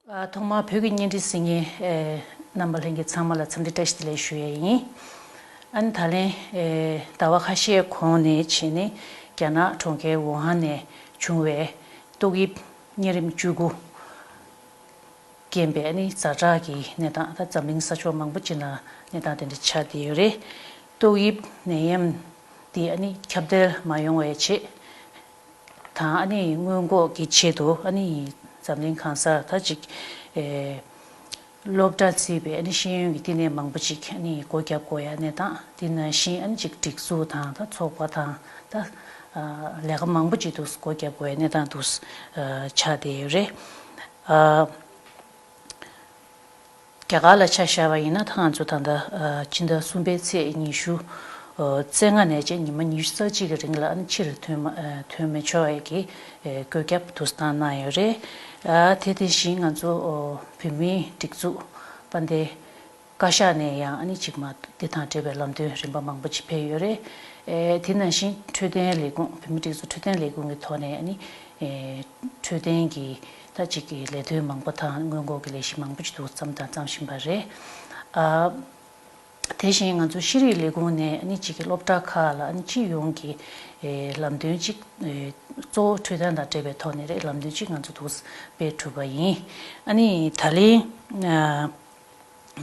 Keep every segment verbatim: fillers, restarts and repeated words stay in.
ཨ། ཐོག་མར་བོད་ཀྱི་བརྙན་འཕྲིན་གཟིགས་མཁན་ཨེ་རྣམ་པ་ལྷན་རྒྱས་ཚང་མ་ལ་འཚམས་འདྲི་བཀྲ་ཤིས་བདེ་ལེགས་ཞུ་ཡས་ཡིན། ཨ་ནི་ད་ལན་ཨེ་ཟླ་བ་ཁ་ཤས་གོང་ནས་བྱས་ནས་རྒྱ་ནག་གྲོང་ཁྱེར་ཝུ་ཧན་ནས་བྱུང་བའི་ཏོག་དབྱིབས་གཉན་རིམས་བཅུ་དགུ་རྐྱེན་པས་ཨ་ནི་ཛ་དྲག་གི་གནས་སྟངས། ད་འཛམ་གླིང་ས་ཕྱོགས་མང་པོ་ཅིག་ནང་གནས་སྟངས་དེ་འདྲ་ཆགས་བསྡད་ཡོད་རེད། ཏོག་དབྱིབས་ནད་ཡམས་འདི་ཨ་ནི་ཁྱབ་གདལ་མ་ཡོང་བའི་ཆེད་དང་ཨ་ནི་སྔོན་འགོག་གི་ཆེད་དུ་ཨ་ནི་འཛམ་གླིང་གང་སར་ད་ཅིག་ཨེ་སློབ་གྲྭ་བརྩིས་པའི་ཨ་ནི་ཤེས་ཡོན་གྱི་བསྟི་གནས་མང་པོ་ཅིག་ཨ་ནི་སྒོ་བརྒྱབ་དགོས་ཡ་གནས་སྟངས། དེ་ནང་བཞིན་ཨ་ནི་ཅིག་སྒྲིག་འཛུགས་དང་ད་ཚོགས་པ་དང་ད་ཨ་ལས་ཀ་མང་པོ་ཅིག་འདུག་སྒོ་བརྒྱབ་དགོས་ཡ་གནས་སྟངས་འདུག་ཨ་ཆགས་བསྡད་ཡོད་རེད། ཨ། རྒྱ་གར་ལ་ཆ་བཞག་པ་ཡིན་ན་ད་ང་ཚོ་ད་ལྟ་ཨ་ཕྱི་ཟླ་གསུམ་པའི་ཚེས་ཉི་ཤུ་ཨ་བཅོ་ལྔ་ནས་བྱས་ཉི་མ་ཉི་ཤུ་རྩ་གཅིག་གི་རིང་ལ་ཨ་ནི་ཕྱིར་ཐོན་མ་ཨ་ཐོན་མི་ཆོག་ཡས་ཀྱི་ཨེ་བཀོད་ཁྱབ་དུ་བཏང་གནང་ཡོད་རེད། ཨ་དེ་དེ་བཞིན་ང་ཚོ་ཨོ་བོད་མིའི་སྒྲིག་འཛུགས་དཔལ་ལྡན་བཀའ་ཤག་ནས་ཡང་ཨ་ནི་གཅིག་མ་དེ་དང་འབྲེལ་བའི་ལམ་སྟོན་རིམ་པ་མང་པོ་ཅིག་ཕེབས་ཡོད་རེད། ཨེ་དེ་ནང་བཞིན་འཕྲོད་བསྟེན་ལས་ཁུངས་བོད་མིའི་སྒྲིག་འཛུགས་འཕྲོད་བསྟེན་ལས་ཁུངས་ཀྱི་ཐོག་ནས་ཨ་ནི་ཨེ་འཕྲོད་བསྟེན་གྱི་ད་ཅིག་གི་ལས་དོན་མང་པོ་དང་སྔོན་འགོག་གི་ལས་གཞི་མང་པོ་ཅིག་འདུག་བརྩམས་དང་བརྩམ་བཞིན་པ་རེད། ཨ་དེ་བཞིན་ང་ཚོ་ཤེས་རིག་ལས་ཁུངས་ནས་ཨ་ནི་ཅིག་གི་སློབ་གྲྭ་ཁག་ལ་ཨ་ནི་སྤྱི་ཡོངས་ཀྱི་ཨེ་ལམ་སྟོན་ཅིག་ཨེ་གཙོ་བོ་འཕྲོད་བསྟེན་དང་འབྲེལ་བའི་ཐོག་ནས་རེད། ལམ་སྟོན་ཅིག་ང་ཚོ་འདུག་སྤེལ་གྲུབ་པ་ཡིན། ཨ་ནི་ད་ལན་ཨ་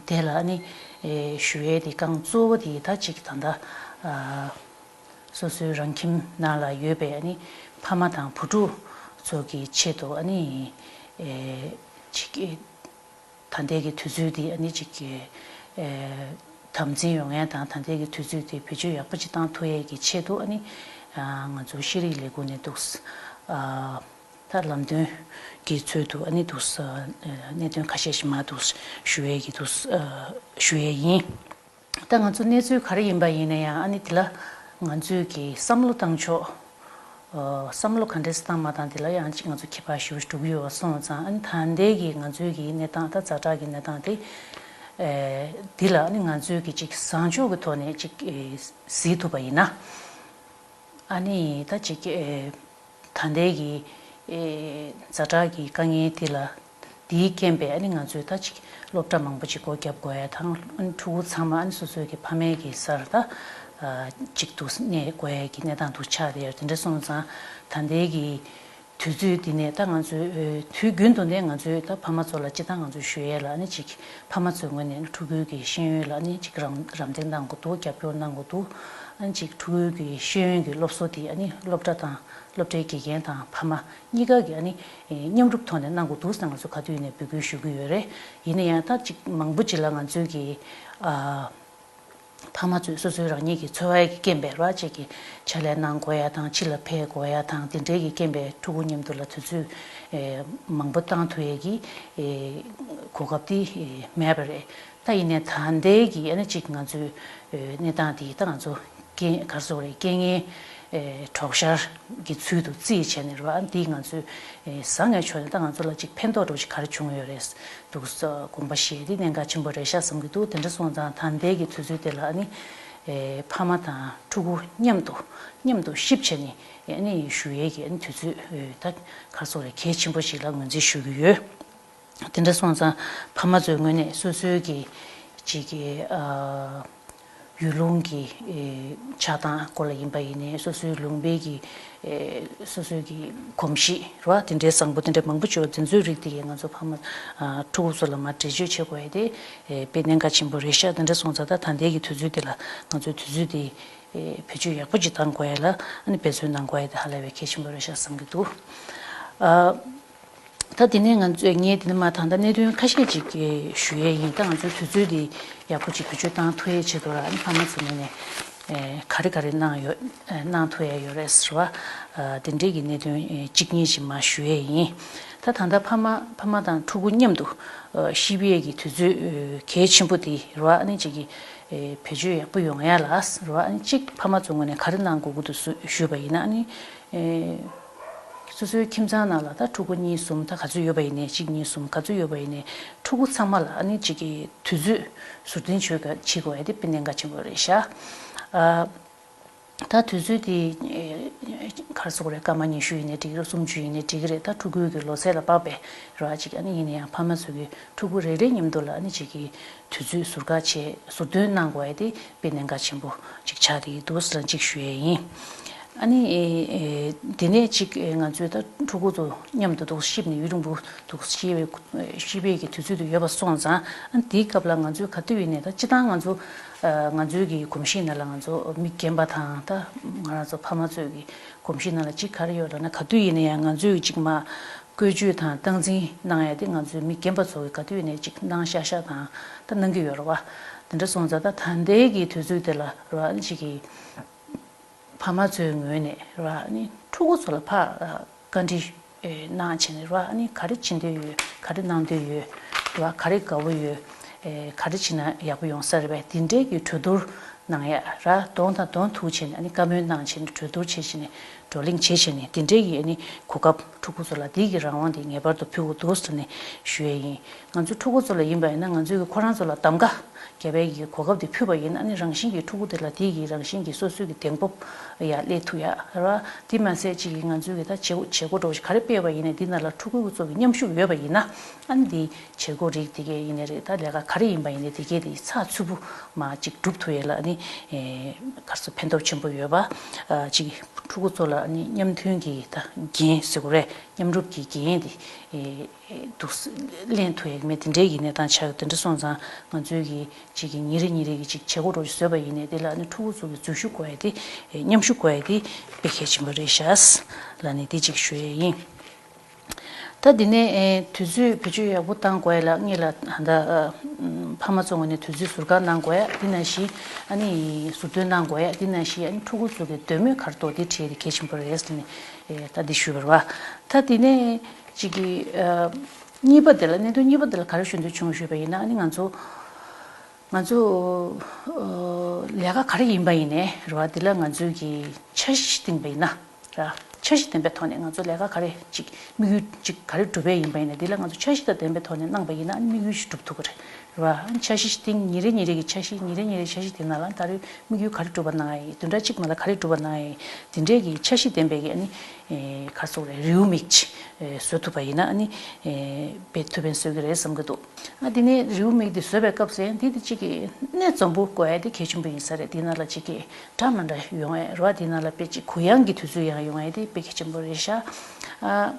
དེ་ལ་ཨ་ནི་ཨེ་ཞུ་ཡས་དེ་རྐང་གཙོ་བོ་དེ་ད་ཅིག་ད་ལྟ་ཨ་སོ་སོའི་རང་ཁྱིམ་ནང་ལ་ཡོད་པའི་ཨ་ནི་ཕ་མ་དང་བུ་ཕྲུག་ཚོ་གི་ཆེད་དུ་ཨ་ནི་ཨེ་ཅིག་ཨེ་ད་ལྟའི་གི་དུས་ཚོད་འདི་ཨ་ནི་ཅིག་གི་ཨེ་དམ་འཛིན་ཡོང་ཡས་དང་ད་ལྟའི་གི་དུས་ཚོད་དེ་བེད་སྤྱོད་ཡག་པོ་ཅིག་བཏང་ཐུབ་ཡས་ཀྱི་ཆེད་དུ་ཨ་ནི་ཨ་ང་ཚོ་ཤེས་རིག་ལས་ཁུངས་ནས་འདུག་ཨ། ད་ལམ་སྟོན་གྱི་ཚུལ་དུ་ཨ་ནི་འདུག་ས་གནད་དོན་ཁ་ཤས་ཤིག་མར་འདུག་ཞུ་ཡས་ཀྱི་འདུག་ཨ་ཞུ་ཡས་ཡིན། ད་ང་ཚོ་གནས་ཚུལ་ག་རེ་ཡིན་པ་ཡིན་ན་ཡང་ཨ་ནི་དེ་ལ་ང་ཚོས་ཀྱི་བསམ་བློ་བཏང་ཕྱོགས་ཨ་བསམ་བློ་ག་འདྲས་བཏང་མ་བཏང་དེ་ལ་ཡང་ཅིག་ང་ཚོ་ཁྱད་པར་ཞེ་པོ་ཅིག་འགྲོ་གི་ཡོད་པ་སོང་ཙང་ཨ་ནི་ད་ལྟའི་གི་ང་ཚོའི་གི་གནས་སྟངས་ད་ཛ་དྲག་གི་གནས་སྟངས་དེ་ཨེ་འདི་ལ་ཨ་ནི་ང་ཚོས་ཀྱི་ཅིག་བཟང་ཕྱོགས་ཀྱི་ཐོག་ནས་ཅིག་ཨེ་གཟིགས་ཐུབ་པ་ཡིན་ན། ཨ་ནི་ད་ཅིག་ཨེ་ད་ལྟའི་གི་ཨེ་ཛ་དྲག་གི་དཀའ་ངལ་དེ་ལ་དེའི་རྐྱེན་པས་ཨ་ནི་ང་ཚོས་ད་ཅིག་སློབ་གྲྭ་མང་པོ་ཅིག་སྒོ་བརྒྱབ་དགོས་ཡ་དང་ཨ་ནི་ཕྲུ་གུ་ཚང་མ་ཨ་ནི་སོ་སོའི་གི་ཕ་མའི་གི་སར་ད་ཨ་ཅིག་ཏུ་གནས་དགོས་ཡ་གི་གནས་སྟངས་དུ་ཆགས་བསྡད་ཡོད། དེ་འདྲ་སོང་ཙང་ད་ལྟའི་གི་དུས་ཚོད་འདི་ནས་ད་ང་ཚོའི་ཨེ་དུས་རྒྱུན་དུ་ནས་ང་ཚོའི་ད་ཕ་མ་ཚོ་ལ་སྤྱི་བཏང་ང་ཚོའི་ཞུ་ཡས་ལ་ཨ་ནི་ཅིག་ཕ་མ་ཚོའི་ངོས་ནས་ཕྲུ་གུའི་གི་ཤེས་ཡོན་ལ་ཨ་ནི་ཅིག་རམ་རམ་འདེགས་གནང་དགོས་འདུག་རྒྱབ་སྐྱོར་གནང་དགོས་འདུག་ཨ་ནི་ཅིག་ཕྲུ་གུའི་གི་ཤེས་ཡོན་གི་སློབ་གསོ་དེ་ཨ་ནི་སློབ་གྲྭ་དང་སློབ་གྲྭའི་དགེ་རྒན་དང་ཕ་མ་གཉིས་ཀ་གི་ཨ་ནི་ཨེ་མཉམ་རུབ་ཐོག་ནས་གནང་དགོས་འདུག་ཟེར་ང་ཚོ་ག་དུས་ནས་འབོད་སྐུལ་ཞུ་གི་ཡོད་རེད། ཡིན་ན་ཡང་ད་ཅིག་མང་པོ་ཅིག་ལ་ང་ཚོའི་གི་ཨ་ཕ་མ་ཚོས་སོ་སོའི་རང་ཉིད་ཀྱི་འཚོ་བའི་རྐྱེན་པས་ར་ཅིག་གི་ཕྱག་ལས་གནང་དགོས་ཡ་དང་ཕྱི་ལ་ཕེབས་དགོས་ཡ་དང་དེ་འདྲའི་གི་རྐྱེན་པས་ཕྲུ་གུ་མཉམ་དུ་ལ་དུས་ཚོད་ཨེ་མང་པོ་བཏང་ཐུབ་ཡས་ཀྱི་ཨེ་གོ་སྐབས་དེ་ཨེ་མེད་པ་རེད། ད་ཡིན་ནའི་ད་ལྟའི་གི་ཨ་ནི་ཅིག་ང་ཚོའི་ཨེ་གནས་སྟངས་དེ་ད་ང་ཚོ་རྐྱེན་ག་རེ་ཟེར་དགོས་རེད། རྐྱེན་ངན་ཨེ་གྲོགས་ཤར་གྱི་ཚུལ་དུ་བརྩིས་བྱས་ནས་རེད་བ། ཨ་ནི་དེ་ང་ཚོས་ཨེ་བཟང་ངན་ཕྱོགས་ནས་ད་ང་ཚོ་ལ་ཅིག་ཕན་ཐོགས་འདྲ་བོ་ཞིག་ག་རེ་བྱུང་ཡོད་རེད་འདུག་ས་དགོངས་པ་བཞེས་དེ་གནད་འགག་ཆེན་པོ་རེད་ཤག་བསམ་གྱི་འདུག་དེ་འདྲ་སོང་ཙང་ད་ལྟའི་གི་དུས་ཚོད་དེ་ལ་ཨ་ནི་ཨེ་ཕ་མ་དང་ཕྲུ་གུ་མཉམ་དུ་མཉམ་དུ་གཤིབ་བྱས་ནས་ཨ་ནི་ཞུ་ཡས་ཀྱི་ཨ་ནི་དུས་ཚོད་ཨེ་ད་ག་རེ་ཟེར་དགོས་རེད། གལ་ཆེན་པོ་ཞིག་ལ་ངོས་འཛིན་ཞུ་གི་ཡོད། དེ་འདྲ་སོང་ཙང་ཕ་མ་ཚོའི་ངོས་ནས་སོ་སོའི་གི་ཅིག་གི་ཨ་ཡུལ་ལུང་གི་ཨེ་ཆགས་སྟངས་སྐོར་ལ་ཡིན་པ་ཡིན་ནའི་སོ་སོའི་ལུང་པའི་གི་ཨེ་སོ་སོའི་གི་གོམས་གཤིས་རེད་བ། དེ་འདྲའི་བཟང་པོ་དེ་འདྲ་མང་པོ་ཅིག་ཡོད། དེ་ཚོའི་རིགས་དེ་གས་ང་ཚོ་ཕ་མ་ཨ་ཕྲུ་གུ་ཚོ་ལ་མར་འགྲེལ་བརྗོད་བྱེད་དགོས་ཡ་དེ་ཨེ་དཔེ་གནད་འགག་ཆེན་པོ་རེད་ཤག་དེ་འདྲ་སོང་ཙང་ད་ད་ལྟའི་གི་དུས་ཚོད་དེ་ལ་ང་ཚོའི་དུས་ཚོད་དེ་ཨེ་བེད་སྤྱོད་ཡག་པོ་ཅིག་བཏང་དགོས་ཡ་ལ་ཨ་ནི་འབད་བརྩོན་གནང་དགོས་ཡ་དེ་ཧ་ལས་པའི་གལ་ཆེན་པོ་རེད་ཤག་བསམ་གྱི་འདུག་ཨ། ད་དེ་ནས་ང་ཚོས་ངས་དེ་ནས་མ་ད་ལྟ་གནད་དོན་ཁ་ཤས་ཅིག་ཞུ་ཡས་ཡིན། ད་ང་ཚོའི་དུས་ཚོད་འདི་ཡག་པོ་ཅིག་བེད་སྤྱོད་བཏང་ཐུབ་ཡས་ཆེད་དུ་ར་ཨ་ནི་ཕ་མ་ཚོ་ངོས་ནས་ཨེ་ག་རེ་ག་རེ་གནང་ཡོད་ཨེ་གནང་ཐུབ་ཡས་ཡོད་རེད་ཟེར་བ། ཨ་དེ་འདྲས་ཀྱི་གནད་དོན་ཨེ་གཅིག་གཉིས་ཅིག་མར་ཞུ་ཡས་ཡིན། ད་ད་ལྟ་ཕ་མ་ཕ་མ་དང་ཕྲུ་གུ་མཉམ་དུ་ཨ་གཤིབ་ཡས་ཀྱི་དུས་ཚོད་ཨེ་གལ་ཆེན་པོ་འདི་ར་ཨ་ནི་ཅིག་གི་ཨེ་བེད་སྤྱོད་ཡག་པོ་ཡོང་ཡ་ལ་ཟེར་བ། ཨ་ནི་གཅིག་ཕ་མ་ཚོ་ངོས་ནས་ག་རེ་གནང་དགོས་ཀྱི་འདུག་ཞུས་པ་ཡིན་ན་ཨ་ནི། ཨེ། སོ་སོའི་ཁྱིམ་ཚང་ནང་ལ་ད་ཕྲུ་གུ་གཉིས་གསུམ་ད་ག་ཚོད་ཡོད་པ་ཡིན་ནའི་གཅིག་གཉིས་གསུམ་ག་ཚོད་ཡོད་པ་ཡིན་ནའི་ཕྲུ་གུ་ཚང་མ་ལ་ཨ་ནི་གཅིག་གི་དུས་ཚོད་ཟུར་འཐེན་བྱེད་དགོས་བྱེད་དགོས་ཡ་དེ་དཔེ་གནད་འགག་ཆེན་པོ་རེད་ཤག་ཨ། ད་དུས་ཚོད་དེ་ག་རེ་ཟེར་དགོས་རེད། སྐར་མ་ཉི་ཤུ་ཡིན་ནའི་འགྲིག་གི་རེད། སུམ་ཅུ་ཡིན་ནའི་འགྲིག་གི་རེད། ད་ཕྲུ་གུའི་གི་ལོ་ཚད་ལ་དཔག་པའི་རེད་བ། ཅིག་ཨ་ནི་ཡིན་ན་ཡང་ཕ་མ་ཚོ་གི་ཕྲུ་གུ་རེ་རེ་མཉམ་དུ་ལ་ཨ་ནི་ཅིག་གི་དུས་ཚོད་ཟུར་བཀག་བྱས་ཟུར་འདོན་གནང་དགོས་ཡ་དེ་དཔེ་གནད་འགག་ཆེན་པོ་ཅིག་ཆགས་བསྡད་ཀྱི་འདུག་ཟེར་ཅིག་ཞུ་ཡས་ཡིན། ཨ་ནི་ཨེ་ཨེ་དེ་ནས་ཅིག་ཨེ་ང་ཚོས་ད་ཕྲུ་གུ་ཚོ་མཉམ་དུ་འདུག་གཤིབ་ནས་ཡུན་རིང་པོ་འདུག་གཤིབ་པའི་གཤིབ་པའི་གི་དུས་ཚོད་དུ་ཡོད་པ་སོང་ཙང་། ཨ་ནི་དེའི་སྐབས་ལ་ང་ཚོས་ག་དུས་ཡིན་ནའི་ད་སྤྱིར་བཏང་ང་ཚོ་ཨ་ང་ཚོའི་གི་གོམས་གཤིས་ནང་ལ་ང་ཚོ་མི་རྒན་པ་དང་ད་ང་རང་ཚོ་ཕ་མ་ཚོའི་གི་གོམས་གཤིས་ནང་ལ་ཅིག་ག་རེ་ཡོད་ལབ་ན། ག་དུས་ཡིན་ན་ཡང་ང་ཚོས་ཅིག་མ་བཀོལ་སྤྱོད་དང་སྟངས་འཛིན་གནང་ཡ་དེ་ང་ཚོའི་མི་རྒན་པ་ཚོ་གི་ག་དུས་ཡིན་ནའི་ཅིག་གནང་ཤག་ཤག་དང་ད་གནང་གི་ཡོད་རེད་བ། དེ་འདྲ་སོང་ཙང་ད་ད་ལྟའི་གི་དུས་ཚོད་དེ་ལ་རེད་བ། ཅིག་གི་ཕ་མ་ཚོའི་ངོས་ནས་རེད་བ། ཨ་ནི་ཕྲུ་གུ་ཚོ་ལ་ཕར་བཀའ་འདྲི་གནང་བྱས་ནས་རེད་བ། ཨ་ནི་ག་རེ་བྱེད་འདོད་ཡོད། ག་རེ་གནང་འདོད་ཡོད། རེད་བ། ག་རེ་དགའ་བོ་ཡོད། ག་རེ་བྱེད་ན་ཡག་པོ་ཡོང་ས་རེད་པས། དེ་འདྲའི་གི་གྲོས་བསྡུར་གནང་ཡ་ར། གདོང་དང་གདོང་ཐུག་བྱས་ནས། ཨ་ནི་བཀའ་མོལ་གནང་བྱས་ནས། གྲོས་བསྡུར་བྱས་བྱས་ནས། བགྲོ་གླེང་བྱས་བྱས་ནས། དེ་འདྲའི་གི་ཨ་ནི་གོ་སྐབས་ཕྲུ་གུ་ཚོ་ལ་དེའི་གི་རང་དབང་དེ་ངེས་པར་དུ་ཕུལ་དགོས་འདུག་ཟེར་ནས་ཞུ་ཡས་ཡིན། ང་ཚོའི་ཕྲུ་གུ་ཚོ་ལ་ཡིན་པ་ཡིན་ན། ང་ཚོའི་གི་ཁོ་རང་ཚོ་ལ་གདམ་ག་རྒྱག་པའི་གི་གོ་སྐབས་དེ་ཕུལ་བ་ཡིན་ན། ཨ་ནི་རང་བཞིན་གྱིས་ཕྲུ་གུ་དེ་ལ་དེའི་གི་རང་བཞིན་གྱིས་སོ་སོའི་གི་གདེང་སྤོབས་ཡར་སླེབས་ཐུབ་ཡ་ར། དེ་མ་ཟད་ཅིག་གི་ང་ཚོའི་གི་ད་བྱེད་བྱེད་སྒོ་འདྲ་བོ་ཞིག་ག་རེ་སྤེལ་བ་ཡིན་ནའི། འདི་ནང་ལ་ཕྲུ་གུ་ཚོ་གི་མཉམ་ཞུགས་ཡོད་པ་ཡིན་ན། ཨ་ནི་འདི་བྱེད་སྒོ་རིགས་དེ་གས་ཡིན་ནའི་རེད། ད་ལས་ཀ་ག་རེ་ཡིན་པ་ཡིན་ནའི་དེ་གས་དེ་ཚགས་ཚུད་པོ་མར་ཅིག་སྒྲུབ་ཐུབ་ཡས་ལ་ཨ་ནི་ཨེ་ག་རེ་ཟེར། ཕན་ཐོགས་ཆེན་པོ་ཡོད་པ། ཨ་ཅིག་ཕྲུ་གུ་ཚོ་ལ་ཨ་ནི་མཉམ་མཐུན་གྱི་ད་འགན་ཟེར་དགོས་རེད། མཉམ་རུབ་ཀྱི་འགན་དེ་ཨེ་འདུག་ལེན་ཐུབ་ཡས་མེད། དེ་འདྲའི་གི་གནས་སྟངས་ཆགས། དེ་འདྲ་སོང་ཙང་ང་ཚོའི་གི་ཅིག་གི་ཉིན་རེ་ཉིན་རེ་གི་ཅིག་བྱེད་སྒོ་འདྲ་བོ་ཞིག་བཟོས་པ་ཡིན་ནའི། དེ་ལ་ཨ་ནི་ཕྲུ་གུ་ཚོ་གི་འཛུལ་ཞུགས་དགོས་ཡས་དེ་ཨེ་མཉམ་ཞུགས་དགོས་ཡས་དེ་དཔེ་གལ་ཆེན་པོ་རེད་ཤག་ལབ་ནས་དེ་ཅིག་ཞུ་ཡས་ཡིན། ད་འདི་ནས་ཨེ་དུས་ཚོད་བེད་སྤྱོད་ཡག་པོ་བཏང་དགོས་ཡ་ལ་ངེད་ལ་ད་ཨ་ཕ་མ་ཚོ་ངོས་ནས་དུས་ཚོད་ཟུར་བཀག་གནང་དགོས་ཡ། དེ་ནང་བཞིན་ཨ་ནི་ཟུར་འདོན་གནང་དགོས་ཡ། དེ་ནང་བཞིན་ཨ་ནི་ཕྲུ་གུ་ཚོ་གི་འདོད་མོས་ག་རེ་འདུག་དེ་དྲིས་དེ་གལ་ཆེན་པོ་རེད་ཟེར་ནས་ཨེ་ད་འདི་ཞུས་པ་རེད་བ། ད་འདི་ནས་ཅིག་གི་ཨ་གཉིས་པ་དེ་ལ། གནད་དོན་གཉིས་པ་དེ་ལ་ག་རེ་ཞུ་འདོད་བྱུང་ཞུས་པ་ཡིན་ན། ཨ་ནི་ང་ཚོ་ང་ཚོ་ཨ་ལས་ཀ་ག་རེ་ཡིན་པ་ཡིན་ནའི་རེད་བ། འདི་ལ་ང་ཚོས་ཀྱི་འཆར་གཞི་བཏིང་པ་ཡིན་ན་ར། འཆར་གཞི་ལྡན་པའི་ཐོག་ནས་ང་ཚོ་ལས་ཀ་ག་རེ་ཅིག་དམིགས་ཡུལ་ཅིག་ག་རེ་སྒྲུབ་པའི་ཡིན་པ་ཡིན་ནའི། འདི་ལ་ང་ཚོ་འཆར་གཞི་དང་ལྡན་པའི་ཐོག་ནས་གནང་པ་ཡིན་ན་ཨ་ནི་དམིགས་ཡུལ་ཞིག་སྒྲུབ་ཐུབ་ཀྱི་རེད་ར། འཆར་གཞི་ཞིག་བཏིང་། ཉིན་རེ་ཉིན་རེ་གི་འཆར་གཞི། ཉིན་རེ་ཉིན་རེ་འཆར་གཞི་དེ་ནང་ལ་ད་རེས་དམིགས་ཡུལ་ག་རེ་སྒྲུབ་པ་གནང་ཡ་ཡིན། བདུན་ཕྲག་གཅིག་ནང་ལ་ག་རེ་སྒྲུབ་པ་གནང་ཡ་ཡིན། དེ་འདྲའི་གི་འཆར་གཞི་ལྡན་པའི་གི་ཨ་ནི་ཨེ་ག་རེ་ཟེར་དགོས་རེད། རེའུ་མིག་ཅིག་ཨེ་བཟོ་ཐུབ་པ་ཡིན་ན་ཨ་ནི་ཨེ་དཔེ་ཐུགས་ཕན་གསོས་ཀྱི་རེད་བསམ་གྱི་འདུག་ཨ་དེ་ནས་རེའུ་མིག་དེ་བཟོས་པའི་སྐབས་སུ་ཡང་འདི་དེ་གཅིག་གི་སྣེ་འཛོམས་པོ་དགོས་ཡ་དེ་གལ་ཆེན་པོ་ཡིན་ས་རེད། དེ་ནང་ལ་གཅིག་གི་འདྲ་མི་འདྲ་ཡོང་ཡ་རེད་བ། དེ་ནང་ལ་དཔེ་གཅིག་གུ་ཡངས་ཀྱི་དུས་ཚོད་ཡང་ཡོང་ཡ་དེ་དཔེ་གལ་ཆེན་པོ་རེད་ཤག་ཨ་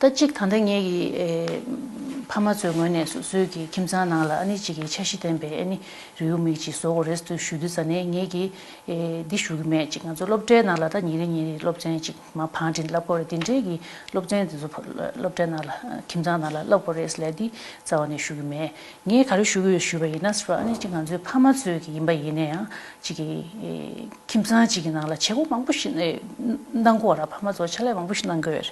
ད་གཅིག་ད་ལྟ་ངེད་ཀྱི་ཨེ་ཕ་མ་ཚོའི་ངོས་ནས་སོ་སོའི་གི་ཁྱིམ་ཚང་ནང་ལ་ཨ་ནི་གཅིག་གི་འཆར་གཞི་ལྡན་པའི་ཨ་ནི་རེའུ་མིག་ཅིག་བཟོ་དགོས་རེད་ཟེར་ཞུ་དུས་ཙ་ནས། ངེད་ཀྱིས་ཨེ་འདི་ཞུ་གི་མེད། ཅིག་ང་ཚོ་སློབ་གྲྭའི་ནང་ལ་ད་ཉིན་རེ་ཉིན་རེ་སློབ་ཚན་ཅིག་མར་བང་སྒྲིག་བསླབ་དགོས་རེད། དེ་འདྲའི་གི་སློབ་ཚན་དེ་ཚོ་སློབ་གྲྭའི་ནང་ལ་ཁྱིམ་ཚང་ནང་ལ་བསླབ་དགོས་རེད་ཟེར་ལབ་དེ་རྩ་བ་ནས་ཞུ་གི་མེད། ངས་ག་རེ་ཞུ་གི་ཡོད་ཞུས་པ་ཡིན་ན་ཟེར་བ། ཨ་ནི་ཅིག་ང་ཚོའི་ཕ་མ་ཚོའི་གི་ཡིན་པ་ཡིན་ན་ཡང་ཅིག་གི་ཨེ་ཁྱིམ་ཚང་ཅིག་གི་ནང་ལ་བྱེད་སྒོ་མང་པོ་ཞིག་ཨེ་གནང་གི་ཡོད་ར། ཕ་མ་ཚོ་ཕྱག་ལས་མང་པོ་ཞིག་གནང་གི་ཡོད་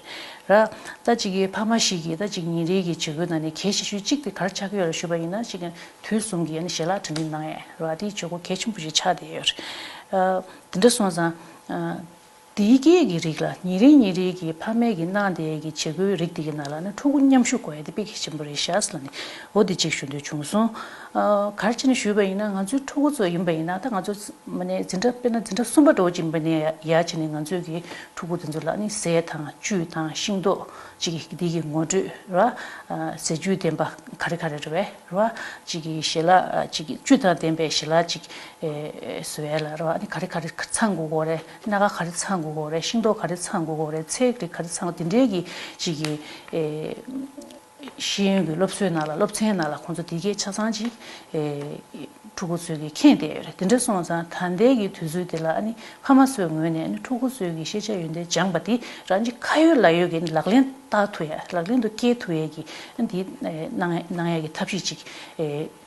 ར། ད་ཅིག་གི་ཕ་མ་ཞིག་གིས་ད་ཅིག་ཉིན་རེའི་གི་བྱེད་སྒོའི་ནང་ནས་གལ་ཆེ་ཤོས་གཅིག་དེ་ག་རེ་ཆགས་ཀྱི་ཡོད་ར་ཞུས་པ་ཡིན་ན། ཅིག་དུས་གསུམ་གྱི་ཨ་ནི་ཞལ་ལག་གྲ་སྒྲིག་གནང་ཡས་ར། དེའི་བྱེད་སྒོ་གལ་ཆེན་པོ་ཞིག་ཆགས་བསྡད་ཡོད་རེད། ཨ་དེ་འདྲ་སོང་ཙང་ཨ་དེའི་སྐད་ཀྱི་རིགས་ལ་ཉིན་རེ་ཉིན་རེ་གི་ཕ་མས་ཀྱི་གནང་བསྡད་ཀྱི་བྱེད་སྒོའི་རིགས་དེ་གི་ནང་ལ་ནི་ཕྲུ་གུ་མཉམ་ཞུགས་དགོས་ཡ་དེ་དཔེ་གལ་ཆེན་པོ་རེད་ཤག་ཟེར་ལབ་ནས་འོ་དེ་གཅིག་ཞུ་འདོད་བྱུང་སོང་། ཨ་ག་རེ་བྱས་ནས་ཞུས་པ་ཡིན་ན། ང་ཚོའི་ཕྲུ་གུ་ཚོ་ཡིན་པ་ཡིན་ན། ད་ང་ཚོ་མ་ནས་འཛིན་གྲྭ་དཔེར་ན་འཛིན་གྲྭ་གསུམ་པ་འགྲོ་བཞིན་པ་ནས་ཡར་བྱས་ནས་ང་ཚོའི་གི་ཕྲུ་གུ་དེ་ཚོ་ལ་ནི་ཟས་དང་བཅུད་དང་ཤིང་ཏོག་ཅིག་གི་དེ་གི་ངོ་སྤྲོད་ར། ཨ་ཟས་བཅུད་ལྡན་པ་ག་རེ་ག་རེ་རེད་པས། རེད་བ། གཅིག་གི་ཞལ་ལག་ཨ་གཅིག་གི་བཅུད་དང་ལྡན་པའི་ཞལ་ལག་ཅིག་ཨེ་བཟོ་ཡ་ལ་རེད་བ། ཨ་ནི་ག་རེ་ག་རེ་ཚང་དགོས་ཀྱི་ཡོད་རེད། སྣ་ཁ་ག་རེ་ཚང་དགོས་ཀྱི་ཡོད་རེད། ཤིང་ཏོག་ག་རེ་ཚང་དགོས་ཀྱི་ཡོད་རེད། ཚལ་རིགས་ག་རེ་ཚང་དགོས། དེ་འདྲའི་གི་ཅིག་གི་ཨེ་ཤེས་ཡོན་གྱི་སློབ་གསོའི་ནང་ལ་སློབ་ཚན་ནང་ལ་ཁོང་ཚོ་དེ་གའི་ཆ་ཚང་ཅིག་ཨེ་ཕྲུ་གུ་ཚོས་གི་མཁྱེན་བསྡད་ཡོད་རེད། དེ་འདྲ་སོང་ཙང་ད་ལྟའི་གི་དུས་ཚོད་དེ་ལ་ཨ་ནི་ཕ་མ་ཚོའི་ངོས་ནས་ཨ་ནི་ཕྲུ་གུ་ཚོས་གི་ཤེས་བྱ་ཡོན་ཏན་སྦྱངས་པ་དེ་རང་གི་ཁ་ཡོད་ལག་ཡོད་ཀྱི་ལག་ལེན་བསྟར་ཐུབ་ཡ། ལག་ལེན་དུ་སྐྱེལ་ཐུབ་ཡ་གི་འདི་གནང་གནང་ཡ་གི་ཐབས་ཤེས་ཅིག་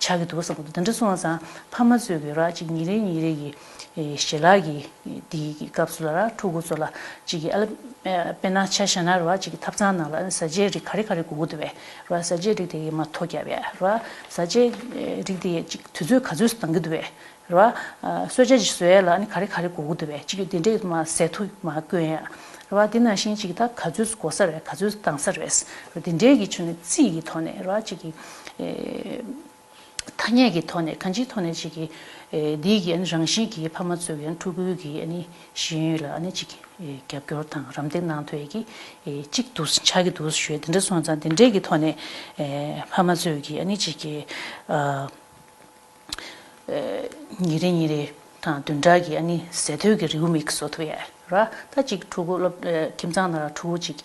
ཆགས་ཀྱི་འདུག་བསམ་གྱི་འདུག་དེ་འདྲ་སོང་ཙང་ཕ་མ་ཚོས་གི་ར་ཅིག་ཉིན་རེ་ཉིན་རེ་གི་ཞལ་ལག་གི་དེའི་གི་སྐབས་སུ་ལ་ར་ཕྲུ་གུ་ཚོ་ལ་ཅིག་གི་ཨ་ལ་དཔེར་ན་ཆ་བཞག་ན་ར་ཅིག་གི་ཐབ་ཚང་ནང་ལ་ཨ་ནི་བཟའ་བཅའི་རིགས་ག་རེ་ག་རེ་དགོས་ཀྱི་འདུག་བས། ར་བཟའ་བཅའི་རིགས་དེ་གི་མ་ཐོ་རྒྱབ་ཡ་ར་བཟའ་བཅའི་རིགས་དེ་ཅིག་དུས་ཚོད་ག་ཚོད་སུ་གཏང་གི་འདུག་བས། རེད་བ། གསོལ་ཇ་ཅིག་བཟོ་ཡས་ལ་ཨ་ནི་ག་རེ་ག་རེ་དགོས་ཀྱི་འདུག་བས། གཅིག་གི་དེ་འདྲས་མ་ཟས་ཐུག་མ་བསྐོན་ཡ། རེད་བ། དེ་ནང་བཞིན་གཅིག་ད་ག་ཚོད་དགོས་ས་རེད། ག་ཚོད་བཏང་ས་རེད། དེ་འདྲས་ཀྱི་ཆུ་ནས་རྩིས་ཀྱི་ཐོག་ནས་རེད་བ། གཅིག་གི་ཨེ་ ཐ་སྙད་ཀྱི་ཐོག་ནས་གང་ཅིའི་ཐོག་ནས་ཅིག་གི་ཨེ་འདི་གི་ཨ་ནི་རང་བཞིན་གྱི་ཕ་མ་ཚོས་ཀྱི་ཕྲུ་གུའི་གི་ཨ་ནི་ཤེས་ཡོན་ལ་ཨ་ནི་ཅིག་ཨེ་རྒྱབ་སྐྱོར་དང་རམ་འདེགས་གནང་ཐུབ་ཡས་ཀྱི་ཨེ་གཅིག་འདུག་ཆགས་ཀྱི་འདུག་ཞུ་ཡས་དེ་འདྲ་སོང་ཙང་དེ་འདྲས་ཀྱི་ཐོག་ནས་ཨེ་ཕ་མ་ཚོས་ཀྱི་ཨ་ནི་ཅིག་གི་ཨ། ཉིན་རེ་ཉིན་རེ་དང་བདུན་ཕྲག་གི་ཨ་ནི་ཟས་ཐོའི་གི་རེའུ་མིག་བཟོ་ཐུབ་ཡ་ར། ད་ཅིག་ཕྲུ་གུ་སློབ་ཁྱིམ་ཚང་ནང་ལ་ཕྲུ་གུ་ཅིག་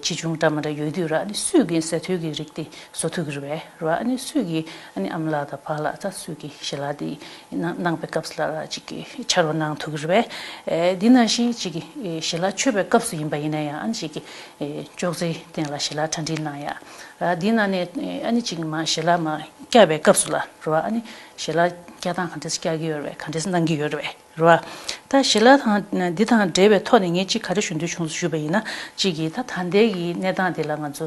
ཆེ་ཆུང་འདྲ་མི་འདྲ་ཡོད་དུས་ར། ཨ་ནི་སུས་གི་ཟས་ཐོའི་གི་རིགས་དེ་བཟོ་ཐུབ་གི་རེད་པས་ར། ཨ་ནི་སུས་གི་ཨ་ནི་ཨ་མ་ལགས་དང་ཕ་ལགས་ད་སུས་གི་ཞལ་ལག་དེ་གནང་གནང་པའི་སྐབས་སུ་ལ་ར་ཅིག་གི་ཕྱག་རོགས་གནང་ཐུབ་གི་རེད་པས། འདི་ནང་བཞིན་ཅིག་གི་ཞལ་ལག་མཆོད་པའི་སྐབས་སུ་ཡིན་པ་ཡིན་ན་ཡང་ཨ་ནི་ཅིག་གི་ཅོག་ཙེའི་སྟེང་ལ་ཞལ་ལག་གྲ་སྒྲིག་གནང་ཡ་ར། འདི་ནང་ནས་ཨ་ནི་ཅིག་མ་ཞལ་ལག་མ་བཀྱག་པའི་སྐབས་སུ་ལ་ར། ཨ་ནི་ཞལ་ལག་བཀྱག་སྟངས་ག་འདྲས་བཀྱག་གི་ཡོད་རེད་པས། ག་འདྲས་གནང་གི་ཡོད་རེད་པས་ར། ད་ཞལ་ལག་དང་འདི་དང་འབྲེལ་བའི་ཐོག་ནས་ངས་ཅིག་ག་རེ་ཞུ་འདོད་བྱུང་སོང་ཞུས་པ་ཡིན་ན། ཅིག་གིས་ད་ད་ལྟའི་གི་གནས་སྟངས་འདི་ལ་ང་ཚོ་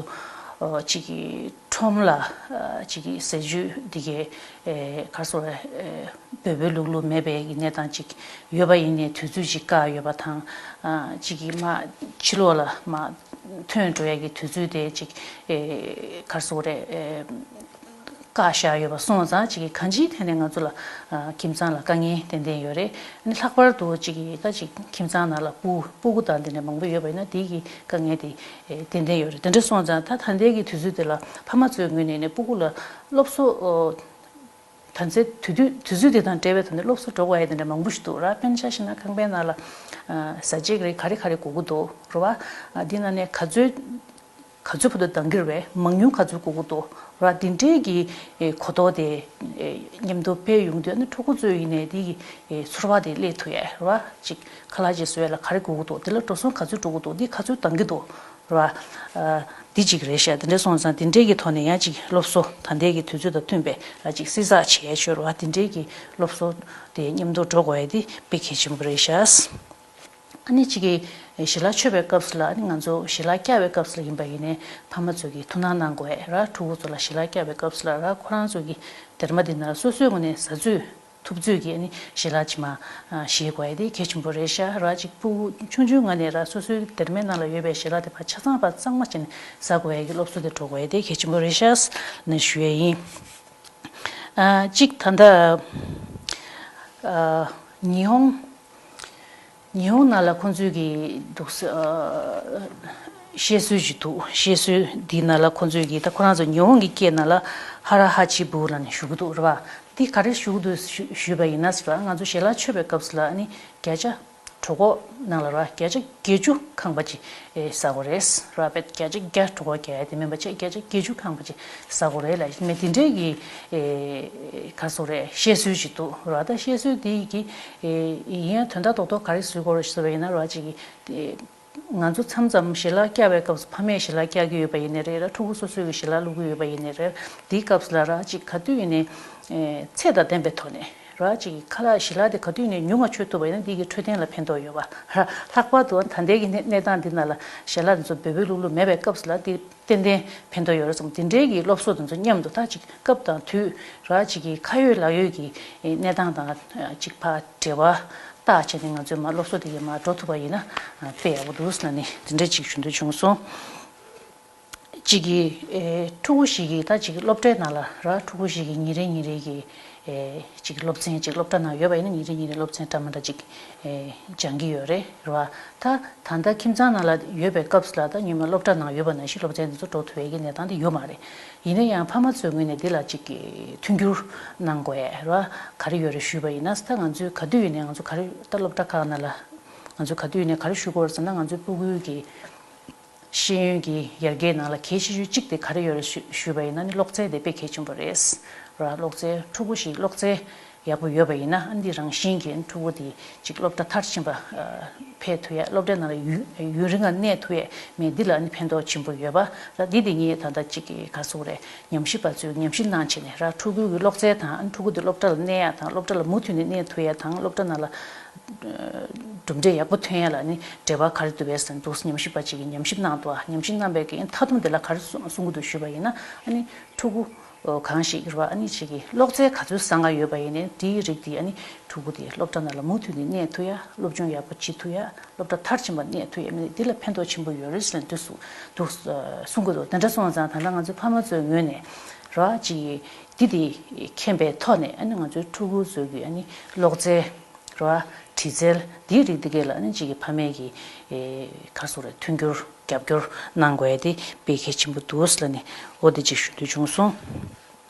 ཨོ་ཅིག་གི་ཁྲོམ་ལ་ཨ་ཅིག་གི་ཟས་བཅུད་འདི་གའི་ཨེ་ག་རེ་ཟེར་དགོས་རེད། ཨེ་འབོལ་པོ་ལུག་ལུག་མེད་པའི་གི་གནས་སྟངས་ཅིག་ཡོད་པ་ཡིན་ནའི་དུས་ཚོད་ཅིག་བཀག་ཡོད་པ་དང་། ཨ་ཅིག་གི་མ་ཕྱི་ལོགས་ལ་མ་ཐོན་འགྲོ་ཡ་གི་དུས་ཚོད་དེ་ཅིག་ཨེ་ག་རེ་ཟེར་དགོས་རེད། ཨེ་བཀག་བཞག་ཡོད་པ་སོང་ཙང་ཅིག་གི་གང་ཅིའི་ཐད་ནས་ང་ཚོ་ལ་ཨ་ཁྱིམ་ཚང་ལ་དཀའ་ངལ་ཏན་ཏན་ཡོད་རེད། ཨ་ནི་ལྷག་པར་དུ་ཅིག་གི་ད་ཅིག་ཁྱིམ་ཚང་ནང་ལ་སྤུ་སྤུ་གུ་དང་དེ་འདྲ་མང་པོ་ཡོད་པ་ཡིན་ན་དེ་གི་དཀའ་ངལ་དེ་ཨེ་ཏན་ཏན་ཡོད་རེད། དེ་འདྲ་སོང་ཙང་ད་ད་ལྟའི་གི་དུས་ཚོད་དེ་ལ་ཕ་མ་ཚོའི་ངོས་ནས་ནས་སྤུ་གུ་ལ་སློབ་གསོ་ཨོ་ད་ཚེ་དུས་དུས་དུས་ཚོད་དེ་དང་འབྲེལ་བའི་ཐོག་ནས་སློབ་གསོ་འགྲོ་དགོས་ཡ་དེ་འདྲ་མང་པོ་ཞིག་འདུག་ར། དཔེར་ན་ཆ་བཞག་ན་ཁང་པའི་ནང་ལ་ཨ་ཟས་བཅད་རིགས་ག་རེ་ག་རེ་དགོས་ཀྱི་འདུག་རེད་བ། ཨ་འདི་ནང་ནས་ག་ཚོད་ག་ཚོད་བར་དུ་འདང་གི་རེད་པས། མང་ཉུང་ག་ཚོད་དགོས་ཀྱི་འདུག་ར། འདི་འདྲའི་གི་ཨེ་གོ་རྟོགས་དེ་ཨེ་མཉམ་དུ་སྤེལ་ཡོང་དུས་ཨ་ནི་ཕྲུ་གུ་ཚོས་ཡིན་ནའི་འདི་གི་ཨེ་ཚོར་བ་དེ་སླེབས་ཐུབ་ཡ་ར། ཅིག་ཁ་ལག་ཅིག་བཟོ་ཡ་ལ་ག་རེ་དགོས་ཀྱི་འདུག་འདི་ལ་འགྲོ་སོང་ག་ཚོད་འགྲོ་གི་འདུག་འདི་ག་ཚོད་འདང་གི་འདུག་ར། ཨ་འདི་གཅིག་རེད་ཤག་འདི་འདྲ་སོང་ཙང་འདི་འདྲའི་གི་ཐོག་ནས་ཡང་ཅིག་སློབ་གསོ་ད་ལྟའི་གི་དུས་ཚོད་དང་མཐུན་པའི་ར་ཅིག་བསྲི་ཚགས་བྱེད་ཡ་ཆོས་ར། འདི་འདྲའི་གི་སློབ་གསོ་དེ་མཉམ་དུ་འགྲོ་དགོས་ཡ་དེ་དཔེ་གལ་ཆེན་པོ་རེད་ཤག་ཨ་ནི་གཅིག་གི་ཞལ་ལག་མཆོད་པའི་སྐབས་སུ་ལ་ཨ་ནི་ང་ཚོ་ཞལ་ལག་བཀྱག་པའི་སྐབས་སུ་ལ་ཡིན་པ་ཡིན་ནའི་ཕ་མ་ཚོས་ཀྱི་ཐུགས་སྣང་གནང་དགོས་ཡ་ར། ཕྲུ་གུ་ཚོ་ལ་ཞལ་ལག་བཀྱག་པའི་སྐབས་སུ་ལ་ར་ཁོ་རང་ཚོ་གི་སྡེར་མ་འདི་ནང་ལ་སོ་སོའི་ངོས་ནས་ཟ་ཚོད་ཐུབ་ཚོད་ཀྱི་ཨ་ནི་ཞལ་ལག་ཅིག་མ་ཨ་བཞེས་དགོས་ཡ་དེ་གལ་ཆེན་པོ་རེད་ཤག་ར། ཅིག་ཕྲུ་གུ་ཆུང་ཆུང་ངང་ནས་ར་སོ་སོའི་སྡེར་མའི་ནང་ལ་ཡོད་པའི་ཞལ་ལག་དེ་ཕར་ཆ་ཚང་ཕར་གཙང་མ་བྱས་ནས་ཟ་དགོས་ཡ་གི་སློབ་གསོ་དེ་འགྲོ་དགོས་ཡ་དེ་གལ་ཆེན་པོ་རེད་ཤག་ནས་ཞུ་ཡ་ཡིན། ཨ་གཅིག་ད་ལྟ་ཨ་ཉི་ཧོང་ཉི་ཧོང་ནང་ལ་ཁོང་ཚོས་ཀྱི་འདུག་ས་ཨ་བཤད་སྲོལ་ཞིག་འདུག་བཤད་སྲོལ་འདི་ནང་ལ་ཁོང་ཚོས་ཀྱི་ད་ཁོ་རང་ཚོ་ཉི་ཧོང་གི་སྐད་ནང་ལ་ཧ་ར་ཧ་ཆི་བུ་ལབ་ནས་ཞུ་གི་འདུག་རེད་བ། འདི་ག་རེ་ཞུ་གི་འདུག་ཞུ་ཞུས་པ་ཡིན་ན་ཟེར་བ། ང་ཚོ་ཞལ་ལག་མཆོད་པའི་སྐབས་སུ་ལ་ཨ་ནི་བརྒྱ་ཆ་གྲོད་ཁོག་ནང་ལ་ར་བརྒྱ་ཆ་བརྒྱད་ཅུ་ཁེངས་པ་ཅིག་ཨེ་ཟ་དགོས་རེད་ར། བས་བརྒྱ་ཆ་བརྒྱ་གྲོད་ཁོག་རྒྱག་ཡ་དེ་མིན་པ་བྱས་བརྒྱ་ཆ་བརྒྱད་ཅུ་ཁེངས་པ་ཅིག་ཟ་དགོས་རེད་ལབ་མེད། དེ་འདྲའི་གི་ཨེ་ག་རེ་ཟེར་དགོས་རེད། བཤད་སྲོལ་ཞིག་འདུག་ར། ད་བཤད་སྲོལ་དེ་གི་ཨེ་ཡིན་ཡང་དོན་དག་རྡོག་རྡོག་ག་རེ་བཟོ་དགོས་རེད་ཟེར་བ་ཡིན་ན་ར། ཅིག་གི་ང་ཚོ་མཚམས་མཚམས་ཞལ་ལག་བཀྱག་པའི་སྐབས་སུ་ཕ་མས་ཞལ་ལག་བཀྱག་གི་ཡོད་པ་ཡིན་ནའི་རེད་ར། ཕྲུ་གུ་སོ་སོས་ཀྱི་ཞལ་ལག་བླུག་གི་ཡོད་པ་ཡིན་ནའི་རེད། དེའི་སྐབས་སུ་ལ་ར་ཅིག་ག་དུས་ཡིན་ནའི་ཨེ་ཚད་དང་ལྡན་པའི་ཐོག་ནས་ར། ཅིག་ཁ་ལག་ཞལ་ལག་དེ་ག་དུས་ནས་ཉུང་བ་མཆོད་ཐུབ་པ་ཡིན་ན་འདི་གི་འཕྲོད་བསྟེན་ལ་ཕན་ཐོགས་ཡོད་པ་ར། ལྷག་པར་དུ་ད་ལྟའི་གི་གནས་གནས་སྟངས་འདི་ནང་ལ་ཞལ་ལག་འདི་ཚོ་འབོལ་པོའི་ལུག་ལུག་མེད་པའི་སྐབས་སུ་ལ་འདི་ཏན་ཏན་ཕན་ཐོགས་ཡོད་རེད་བསམ། འདི་འདྲའི་གི་སློབ་གསོ་འདི་ཚོ་མཉམ་དུ་ད་ཅིག་སྐབས་དང་དུས་ར་ཅིག་གི་ཁ་ཡོད་ལག་ཡོད་ཀྱི་གནས་སྟངས་དང་ཅིག་ཕར་འབྲེལ་བ་བཏགས་བྱས་ནས་ང་ཚོས་མ་སློབ་གསོ་དེ་གི་མ་འགྲོ་ཐུབ་པ་ཡིན་ན་དཔེ་ཡག་པོ་འདུག་ཟེར་ནས་འདི་འདྲ་ཅིག་ཞུ་འདོད་བྱུང་སོང་། གཅིག་གིས་ཨེ་ཕྲུ་གུ་ཞིག་གིས་ད་ཅིག་སློབ་གྲྭའི་ནང་ལ་ར། ཕྲུ་གུ་ཞིག་གིས་ཉིན་རེ་ཉིན་རེ་གི་ཨེ་ཅིག་སློབ་ཚན་ཅིག་སློབ་གྲྭ་ནང་ཡོད་པ་ཡིན་ན་ཉིན་རེ་ཉིན་རེ་སློབ་ཚན་འདྲ་མི་འདྲ་ཅིག་ཨེ་སྦྱང་གི་ཡོད་རེད་ར། ད་ད་ལྟ་ཁྱིམ་ཚང་ནང་ལ་ཡོད་པའི་སྐབས་སུ་ལ་ད་ཉི་མ་སློབ་གྲྭ་ནང་ཡོད་པ་ནང་བཞིན་སློབ་ཚན་འདི་ཚོ་འགྲོ་ཐུབ་པའི་གི་གནས་སྟངས་དེ་ཡོད་མ་རེད། ཡིན་ན་ཡང་ཕ་མ་ཚོའི་ངོས་ནས་འདི་ལ་ཅིག་མཐུན་འགྱུར་གནང་དགོས་ར། ག་རེ་ཡོད་རེད་ཞུས་པ་ཡིན་ན། ད་ང་ཚོས་ག་དུས་ཡིན་ནའི་ང་ཚོ་ག་རེ་ད་སློབ་གྲྭ་ཁག་ནང་ལ་ང་ཚོས་ག་དུས་ཡིན་ནའི་ག་རེ་ཞུ་དགོས་རེད་ཟེར་ན། ང་ཚོའི་ཕྲུ་གུའི་གི་ཤེས་ཡོན་གྱི་ཡར་རྒྱས་ནང་ལ་གལ་ཆེ་ཤོས་གཅིག་དེ་ག་རེ་ཡོད་རེད་ཞུ་ཞུས་པ་ཡིན་ན་ནི་གློག་རྫས་དེ་དཔེ་གལ་ཆེན་པོ་རེད་ར། གློག་རྫས་ཕྲུ་གུ་ཞིག་གློག་རྫས་ཡག་པོ་ཡོད་པ་ཡིན་ན་ཨ་འདི་རང་བཞིན་གྱིས་ཕྲུ་གུ་དེ་ཅིག་སློབ་གྲྭ་མཐར་ཕྱིན་པ་ཕེབས་ཐུབ་ཡ། སློབ་གྲྭའི་ནང་ལ་ཡུན་ཡུན་རིང་ང་གནས་ཐུབ་ཡ་མེད་འདི་ལ་ཨ་ནི་ཕན་ཐོགས་ཆེན་པོ་ཡོད་པ་ར། འདི་དེ་ངས་ད་ལྟ་ཅིག་གི་ག་རེ་ཟེར་དགོས་རེད། ཉམས་ཞིབ་པ་ཚོས་ཉམས་ཞིབ་གནང་བྱས་ནས་ར། ཕྲུ་གུ་གི་གློག་རྫས་དང་ཨ་ནི་ཕྲུ་གུ་དེ་སློབ་གྲྭ་ལ་གནས་ཡ་དང་སློབ་གྲྭ་ལ་མུ་མཐུད་ནས་གནས་ཐུབ་ཡ་དང་སློབ་གྲྭ་ནང་ལ་གྲུབ་འབྲས་ཡག་པོ་ཐོན་ཡ་ལ་ནི་འབྲེལ་བ་ག་རེ་འདུག་པས་ཟེར་འདུག་ཉམས་ཞིབ་པ་ཅིག་གིས་ཉམས་ཞིབ་གནང་འདུག་ཉམས་ཞིབ་གནང་པའི་གི་མཐའ་སྡོམ་དེ་ལ་ག་རེ་གསུང་གསུང་གི་འདུག་ཞུས་པ་ཡིན་ན། ཨ་ནི་ཕྲུ་གུ་གང་ཞིག་རེད་བ། ཨ་ནི་ཅིག་གི་གློག་རྫས་ག་ཚོད་བཟང་ང་ཡོད་པ་ཡིན་ནའི་དེའི་རིགས་དེ་ཨ་ནི་ཕྲུ་གུ་དེ་སློབ་གྲྭ་ནང་ལ་མུ་མཐུད་ནས་གནས་ཐུབ་ཡ། སློབ་སྦྱོང་ཡག་པོ་བྱེད་ཐུབ་ཡ། སློབ་གྲྭ་མཐར་ཕྱིན་པ་གནས་ཐུབ་ཡ་མིན་ནའི་དེ་ལ་ཕན་ཐོགས་ཆེན་པོ་ཡོད་རེད་ཟེར་ནས་འདུག་གསུང་གི་འདུག་གསུང་གི་འདུག་དེ་འདྲ་སོང་ཙང་ད་ལྟ་ང་ཚོའི་ཕ་མ་ཚོའི་ངོས་ནས་ ར་ཅིག་འདི་དེ་མཁྱེན་པའི་ཐོག་ནས་ཨ་ནི་ང་ཚོའི་ཕྲུ་གུ་ཚོའི་གི་ཨ་ནི་ཀློག་རྩལ་ར་དྲི་རྩལ་འདིའི་རིགས་དེ་གས་ལ་ཨ་ནི་ཅིག་གི་ཕ་མས་ཀྱི་ག་རེ་ཟེར་དགོས་རེད། མཐུན་འགྱུར་རྒྱབ་སྐྱོར་གནང་དགོས་ཡ་དེ་དཔེ་གལ་ཆེན་པོ་འདུག་ཟེར་ལབ་ནས་འོ་དེ་ཅིག་ཞུ་འདོད་བྱུང་སོང་།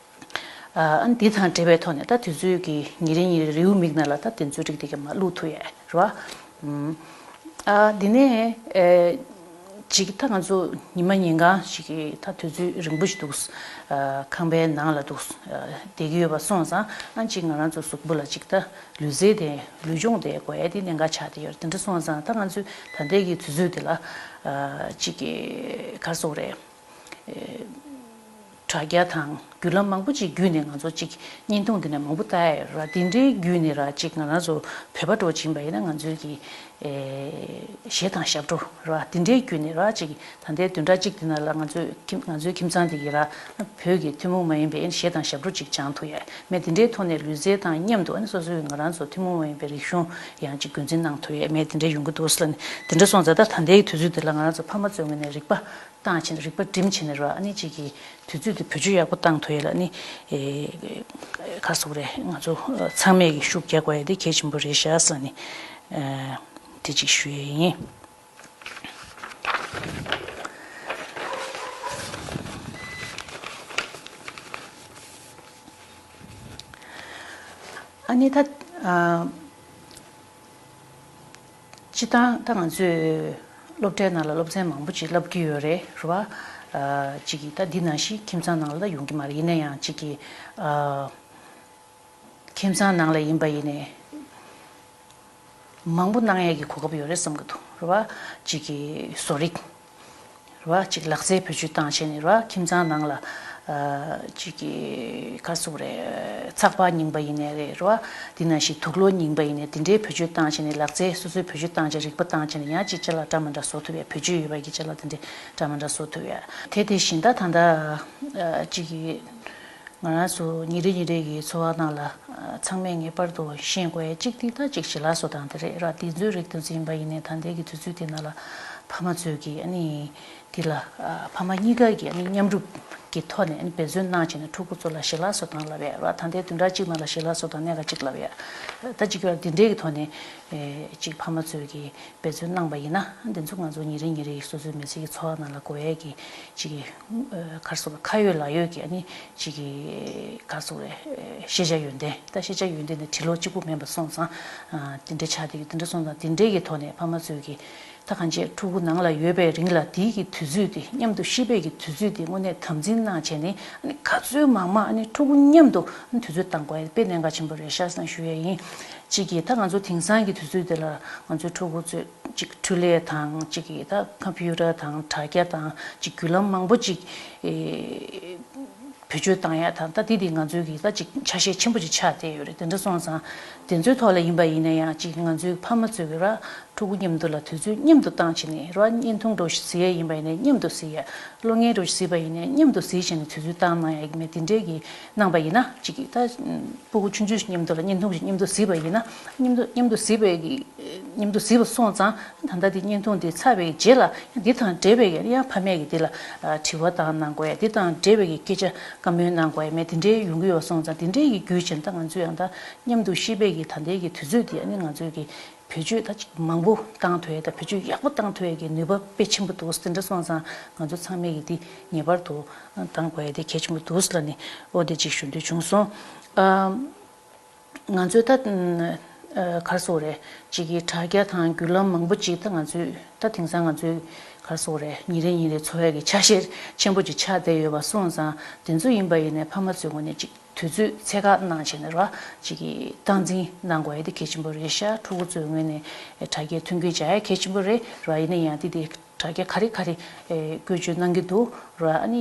ཨ་ནི་འདི་དང་འབྲེལ་བའི་ཐོག་ནས་ད་དུས་ཚོད་ཀྱི་ཉིན་རེ་ཉིན་རེ་རེའུ་མིག་ནང་ལ་ད་དེ་ཚོའི་རིགས་དེ་གས་མར་བླུག་ཐུབ་ཡ་རེད་བ། ཨ་འདི་ནས་ཨེ་ཅིག་ད་ང་ཚོ་ཉི་མ་ཉིན་གང་ཞིག་གི་ད་དུས་ཚོད་རིང་པོ་ཞིག་འདུག་ཨ་ཁང་པའི་ནང་ལ་འདུག་ཨ་བསྡད་ཀྱི་ཡོད་པ་སོང་ཙང་ཨ་ཅིག་ང་རང་ཚོ་གཟུགས་པོ་ལ་ཅིག་ད་ལུས་རྩལ་དེ་ལུས་སྦྱོང་དེ་དགོས་ཡ་དེ་གནད་འགག་ཆགས་བསྡད་ཡོད་རེད། དེ་འདྲ་སོང་ཙང་ད་ང་ཚོས་ད་ལྟའི་གི་དུས་ཚོད་དེ་ལ་ཨ་ཅིག་གི་ག་རེ་ཟེར་དགོས་རེད། ཨེ་དྲ་རྒྱ་དང་བརྒྱུད་ལམ་མང་པོ་ཅིག་བརྒྱུད་ནས་ང་ཚོ་ཅིག་བརྙན་ཐུང་འདི་ནས་མང་པོ་ལྟ་ཡ་ཡོད་ར། འདི་འདྲའི་བརྒྱུད་ནས་ར་ཅིག་ང་རང་ཚོ་བོད་པ་འདྲ་བོ་ཅིག་ཡིན་པ་ཡིན་ན་ང་ཚོའི་གི་ཨེ་གཞས་དང་ཞབས་བྲོ་ར་འདི་འདྲའི་བརྒྱུད་ནས་ར་ཅིག་ད་ལྟའི་བདུན་ཕྲག་གཅིག་འདི་ནང་ལ་ང་ཚོའི་ཁྱིམ་ང་ཚོའི་ཁྱིམ་ཚང་འདི་གི་ར་བོད་ཀྱི་ཐུན་མོང་མ་ཡིན་པའི་གཞས་དང་ཞབས་བྲོ་ཅིག་སྦྱང་ཐུབ་ཡ་མེད། འདི་འདྲའི་ཐོག་ནས་ལུས་རྩལ་དང་མཉམ་དུ་ཨ་ནི་སོ་སོའི་ང་རང་ཚོ་ཐུན་མོང་མ་ཡིན་པའི་རིག་གཞུང་ཡང་ཅིག་རྒྱུན་འཛིན་གནང་ཐུབ་ཡ་མེད། འདི་འདྲའི་ཡོང་གི་འདུག་ཟེར་ལབ་ནས་འདི་འདྲ་སོང་ཙང་ད་ད་ལྟའི་དུས་ཚོད་འདི་ལ་ང་རང་ཚོ་ཕ་མ་ཚོའི་ངོས་ནས་རིག་པ་བཏང་བྱས་ནས་རིག་པ་སྒྲིམ་བྱས་ནས་ར་ཨ་ནི་གཅིག་གི་དུས་ཚོད་དེ་བེད་སྤྱོད་ཡག་པོ་བཏང་ཐུབ་ཡས་ལ་ཨ་ནི་ཨེ་ག་རེ་ཟེར་དགོས་རེད། ང་ཚོ་ཚང་མས་ཀྱི་ཤུགས་རྒྱག་དགོས་ཡས་དེ་གལ་ཆེན་པོ་རེད་ཤག་ཟེར་ནས་ཨེ་དེ་གཅིག་ཞུ་ཡས་ཡིན། ཨ་ནི་ད་ཨ། སྤྱིར་བཏང་ད་ང་ཚོས་སློབ་གྲྭའི་ནང་ལ་སློབ་ཚན་མང་པོ་ཅིག་བསླབ་ཀྱི་ཡོད་རེད། རེད་བ། ཨ་གཅིག་གིས་ད་འདི་ནང་བཞིན་ཁྱིམ་ཚང་ནང་ལ་ད་ཡོང་གི་མ་རེད། ཡིན་ན་ཡང་གཅིག་གིས་ཨ་ཁྱིམ་ཚང་ནང་ལ་ཡིན་པ་ཡིན་ནའི་མང་པོ་གནང་ཡས་ཀྱི་གོ་སྐབས་ཡོད་རེད་བསམ་གྱི་འདུག་རེད་བ། གཅིག་གིས་བཟོ་རིག་རེད་བ། གཅིག་ལག་རྩལ་བེད་སྤྱོད་བཏང་བྱས་ནས་རེད་བ། ཁྱིམ་ཚང་ནང་ལ་ཨ་གཅིག་གི་ག་རེ་ཟེར་དགོས་རེད། ཚགས་པར་རྙིང་པ་ཡིན་ནའི་རེད་རེད་བ། འདི་ནང་བཞིན་དུག་ལོག་རྙིང་པ་ཡིན་ནའི་འདི་འདྲའི་བེད་སྤྱོད་བཏང་བྱས་ནས་ལག་རྩལ་སོ་སོའི་བེད་སྤྱོད་བཏང་བྱས་རིག་པ་བཏང་བྱས་ནས་ཡང་གཅིག་ཅ་ལག་འདྲ་མི་འདྲ་བཟོ་ཐུབ་ཡ། བེད་སྤྱོད་ཡོད་པ་གི་ཅ་ལག་འདི་འདྲའི་འདྲ་མི་འདྲ་བཟོ་ཐུབ་ཡ། དེ་དེ་བཞིན་ད་ད་ལྟ་ཨ་གཅིག་གི་ང་རང་ཚོ་ཉིན་རེ་ཉིན་རེ་གི་འཚོ་བ་ནང་ལ་ཨ་ཚང་མས་ངེས་པར་དུ་ཤེས་དགོས་ཡ་གཅིག་དེ་ད་གཅིག་ཞལ་ལག་བཟོ་སྟངས་དེ་རེད་ར། དེ་ཚོའི་རིགས་དེ་ཚོ་ཡིན་པ་ཡིན་ནའི་ད་ལྟའི་གི་དུས་ཚོད་དེ་ནང་ལ་ཕ་མ་ཚོས་ཀྱི་ཨ་ནི་དེ་ལ་ཨ་ཕ་མ་གཉིས་ཀ་གི་ཨ་ནི་མཉམ་རུབ་ཀྱི་ཐོག་ནས་ཨ་ནི་འབད་བརྩོན་གནང་བྱས་ནས་ཕྲུ་གུ་ཚོ་ལ་ཞལ་ལག་བཟོ་སྟངས་ལབ་ཡ་ར། ད་ལྟའི་བདུན་ཕྲག་གཅིག་ནང་ལ་ཞལ་ལག་བཟོ་སྟངས་གནད་འགག་གཅིག་ལབ་ཡ། ད་གཅིག་གི་དེ་འདྲའི་གི་ཐོག་ནས་ཨེ་གཅིག་ཕ་མ་ཚོས་ཀྱི་འབད་བརྩོན་གནང་པ་ཡིན་ན་འདི་ཚོ་ང་ཚོ་ཉིན་རེ་ཉིན་རེ་ཡི་སོ་སོའི་མི་ཚེ་གི་འཚོ་བ་ནང་ལ་དགོས་ཡས་ཀྱི་གཅིག་གི་ཨ་ག་རེ་ཟེར་དགོས་རེད། ཁ་ཡོད་ལག་ཡོད་ཀྱི་ཨ་ནི་གཅིག་གི་ག་རེ་ཟེར་དགོས་རེད། ཤེས་བྱ་ཡོན་ཏན་ད་ཤེས་བྱ་ཡོན་ཏན་དེ་ཁྲི་ལོ་གཅིག་པུ་མིན་པ་སོང་ཙང་ཨ་དེ་འདྲ་ཆགས་བསྡད་ཀྱི། དེ་འདྲ་སོང་ཙང་དེ་འདྲའི་གི་ཐོག་ནས་ཕ་མ་ཚོས་ཀྱི་ད་གང་བྱས་ཕྲུ་གུ་ནང་ལ་ཡོད་པའི་རིང་ལ་དེའི་གི་དུས་ཚོད་དེ་མཉམ་དུ་གཤིབ་པའི་གི་དུས་ཚོད་དེ་དངོས་གནས་དམ་འཛིན་གནང་བྱས་ནས་ཨ་ནི་ག་ཚོད་མང་མང་ཨ་ནི་ཕྲུ་གུ་མཉམ་དུ་ཨ་ནི་དུས་ཚོད་བཏང་དགོས་ཡ་དཔེ་གནད་འགག་ཆེན་པོ་རེད་ཤག་ཟེར་ཞུ་ཡས་ཡིན། གཅིག་གིས་ད་ང་ཚོ་དེང་སང་གི་དུས་ཚོད་འདི་ལ་ང་ཚོའི་ཕྲུ་གུ་ཚོས་གཅིག་འཕྲུལ་ལས་དང་གཅིག་གིས་ད་ཁམ་པུ་ཊར་དང་དྲ་རྒྱ་དང་གཅིག་བརྒྱུད་ལམ་མང་པོ་གཅིག་ཨེ་བེད་སྤྱོད་བཏང་ཡ་དང་ད་འདི་འདི་ང་ཚོའི་གི་ད་གཅིག་ཆ་ཤས་ཆེན་པོ་ཅིག་ཆགས་བསྡད་ཡོད་རེད། དེ་འདྲ་སོང་ཙང་དེ་ཚོའི་ཐོག་ལ་ཡིན་པ་ཡིན་ན་ཡང་གཅིག་ང་ཚོའི་ཕ་མ་ཚོས་གི་ར་ཕྲུ་གུ་མཉམ་དུ་ལ་དུས་ཚོད་མཉམ་དུ་བཏང་བྱས་ནས་ར་བརྙན་ཐུང་འདྲ་བོ་ཞིག་གཟིགས་ཡ་ཡིན་པ་ཡིན་ན་མཉམ་དུ་གཟིགས་ཡ། གློག་བརྙན་འདྲ་བོ་ཞིག་གཟིགས་པ་ཡིན་ན་མཉམ་དུ་གཟིགས་བྱས་ནས་དུས་ཚོད་བཏང་གནང་ཡ་གི་མེད། དེ་འདྲའི་གི་གནང་པ་ཡིན་ན་གཅིག་གི་ད་སྤུ་གུ་ཆུང་ཆུང་ཞིག་མཉམ་དུ་ལ་བརྙན་ཐུང་ཞིག་མཉམ་དུ་གཟིགས་པ་ཡིན་ན་མཉམ་དུ་མཉམ་དུ་གཟིགས་པའི་གི་མཉམ་དུ་གཟིགས་པ་སོང་ཙང་ད་ལྟ་དེ་བརྙན་ཐུང་དེ་ཚར་བའི་རྗེས་ལ་འདི་དང་འབྲེལ་བའི་གི་ཡང་ཕ་མས་གི་འདི་ལ་དྲི་བ་བཏང་གནང་དགོས་ཡ། འདི་དང་འབྲེལ་བའི་གི་སྐད་ཆ་བཀའ་མོལ་གནང་དགོས་ཡ་མེད། དེ་འདྲའི་ཡོང་གི་ཡོད་སོང་ཙང་དེ་འདྲའི་གི་བརྒྱུད་བྱས་ད་ང་ཚོས་ཡང་ད་མཉམ་དུ་གཤིབ་པའི་གི་ད་ལྟའི་གི་དུས་ཚོད་འདི་ཨ་ནི་ང་ཚོའི་གི་བེད་སྤྱོད་ད་ཅིག་མང་པོ་བཏང་ཐུབ་ཡ་ད་བེད་སྤྱོད་ཡག་པོ་བཏང་ཐུབ་ཡ་གི་ནུས་པ་དཔེ་ཆེན་པོ་འདུག་དེ་འདྲ་སོང་ཙང་ང་ཚོ་ཚང་མས་གི་འདི་ངེས་པར་དུ་བཏང་དགོས་ཡ་དེ་གལ་ཆེན་པོ་འདུག་ལབ་ནས་འོ་དེ་ཅིག་ཞུ་འདོད་བྱུང་སོང་། ཨ། ང་ཚོས་ད་ཨ་ག་རེ་ཟེར་དགོས་རེད། གཅིག་གི་དྲ་རྒྱ་དང་བརྒྱུད་ལམ་མང་པོ་ཅིག་ད་ང་ཚོས་ད་དེང་སང་ང་ཚོས་ག་རེ་ཟེར་དགོས་རེད། ཉིན་རེ་ཉིན་རེ་འཚོ་བའི་གི་ཆ་ཤས་ཆེན་པོ་ཅིག་ཆགས་བསྡད་ཡོད་པ་སོང་ཙང་དེ་ཚོ་ཡིན་པ་ཡིན་ནའི་ཕ་མ་ཚོའི་ངོས་ནས་ཅིག་དུས་ཚོད་ཚད་བཀག་གནང་བྱས་ནས་ར་ཅིག་གི་སྟངས་འཛིན་གནང་དགོས་ཡ་དེ་གལ་ཆེན་པོ་རེད་ཤག་ཕྲུ་གུ་ཚོའི་ངོས་ནས་དྲ་རྒྱའི་མཐུན་རྐྱེན་སྦྱར་ཡ་གལ་ཆེན་པོ་རེད་ར། ཡིན་ན་ཡང་དེ་དེ་དྲ་རྒྱ་ག་རེ་ག་རེ་ཨེ་བཀོལ་སྤྱོད་གནང་གི་འདུག་ར། ཨ་ནི་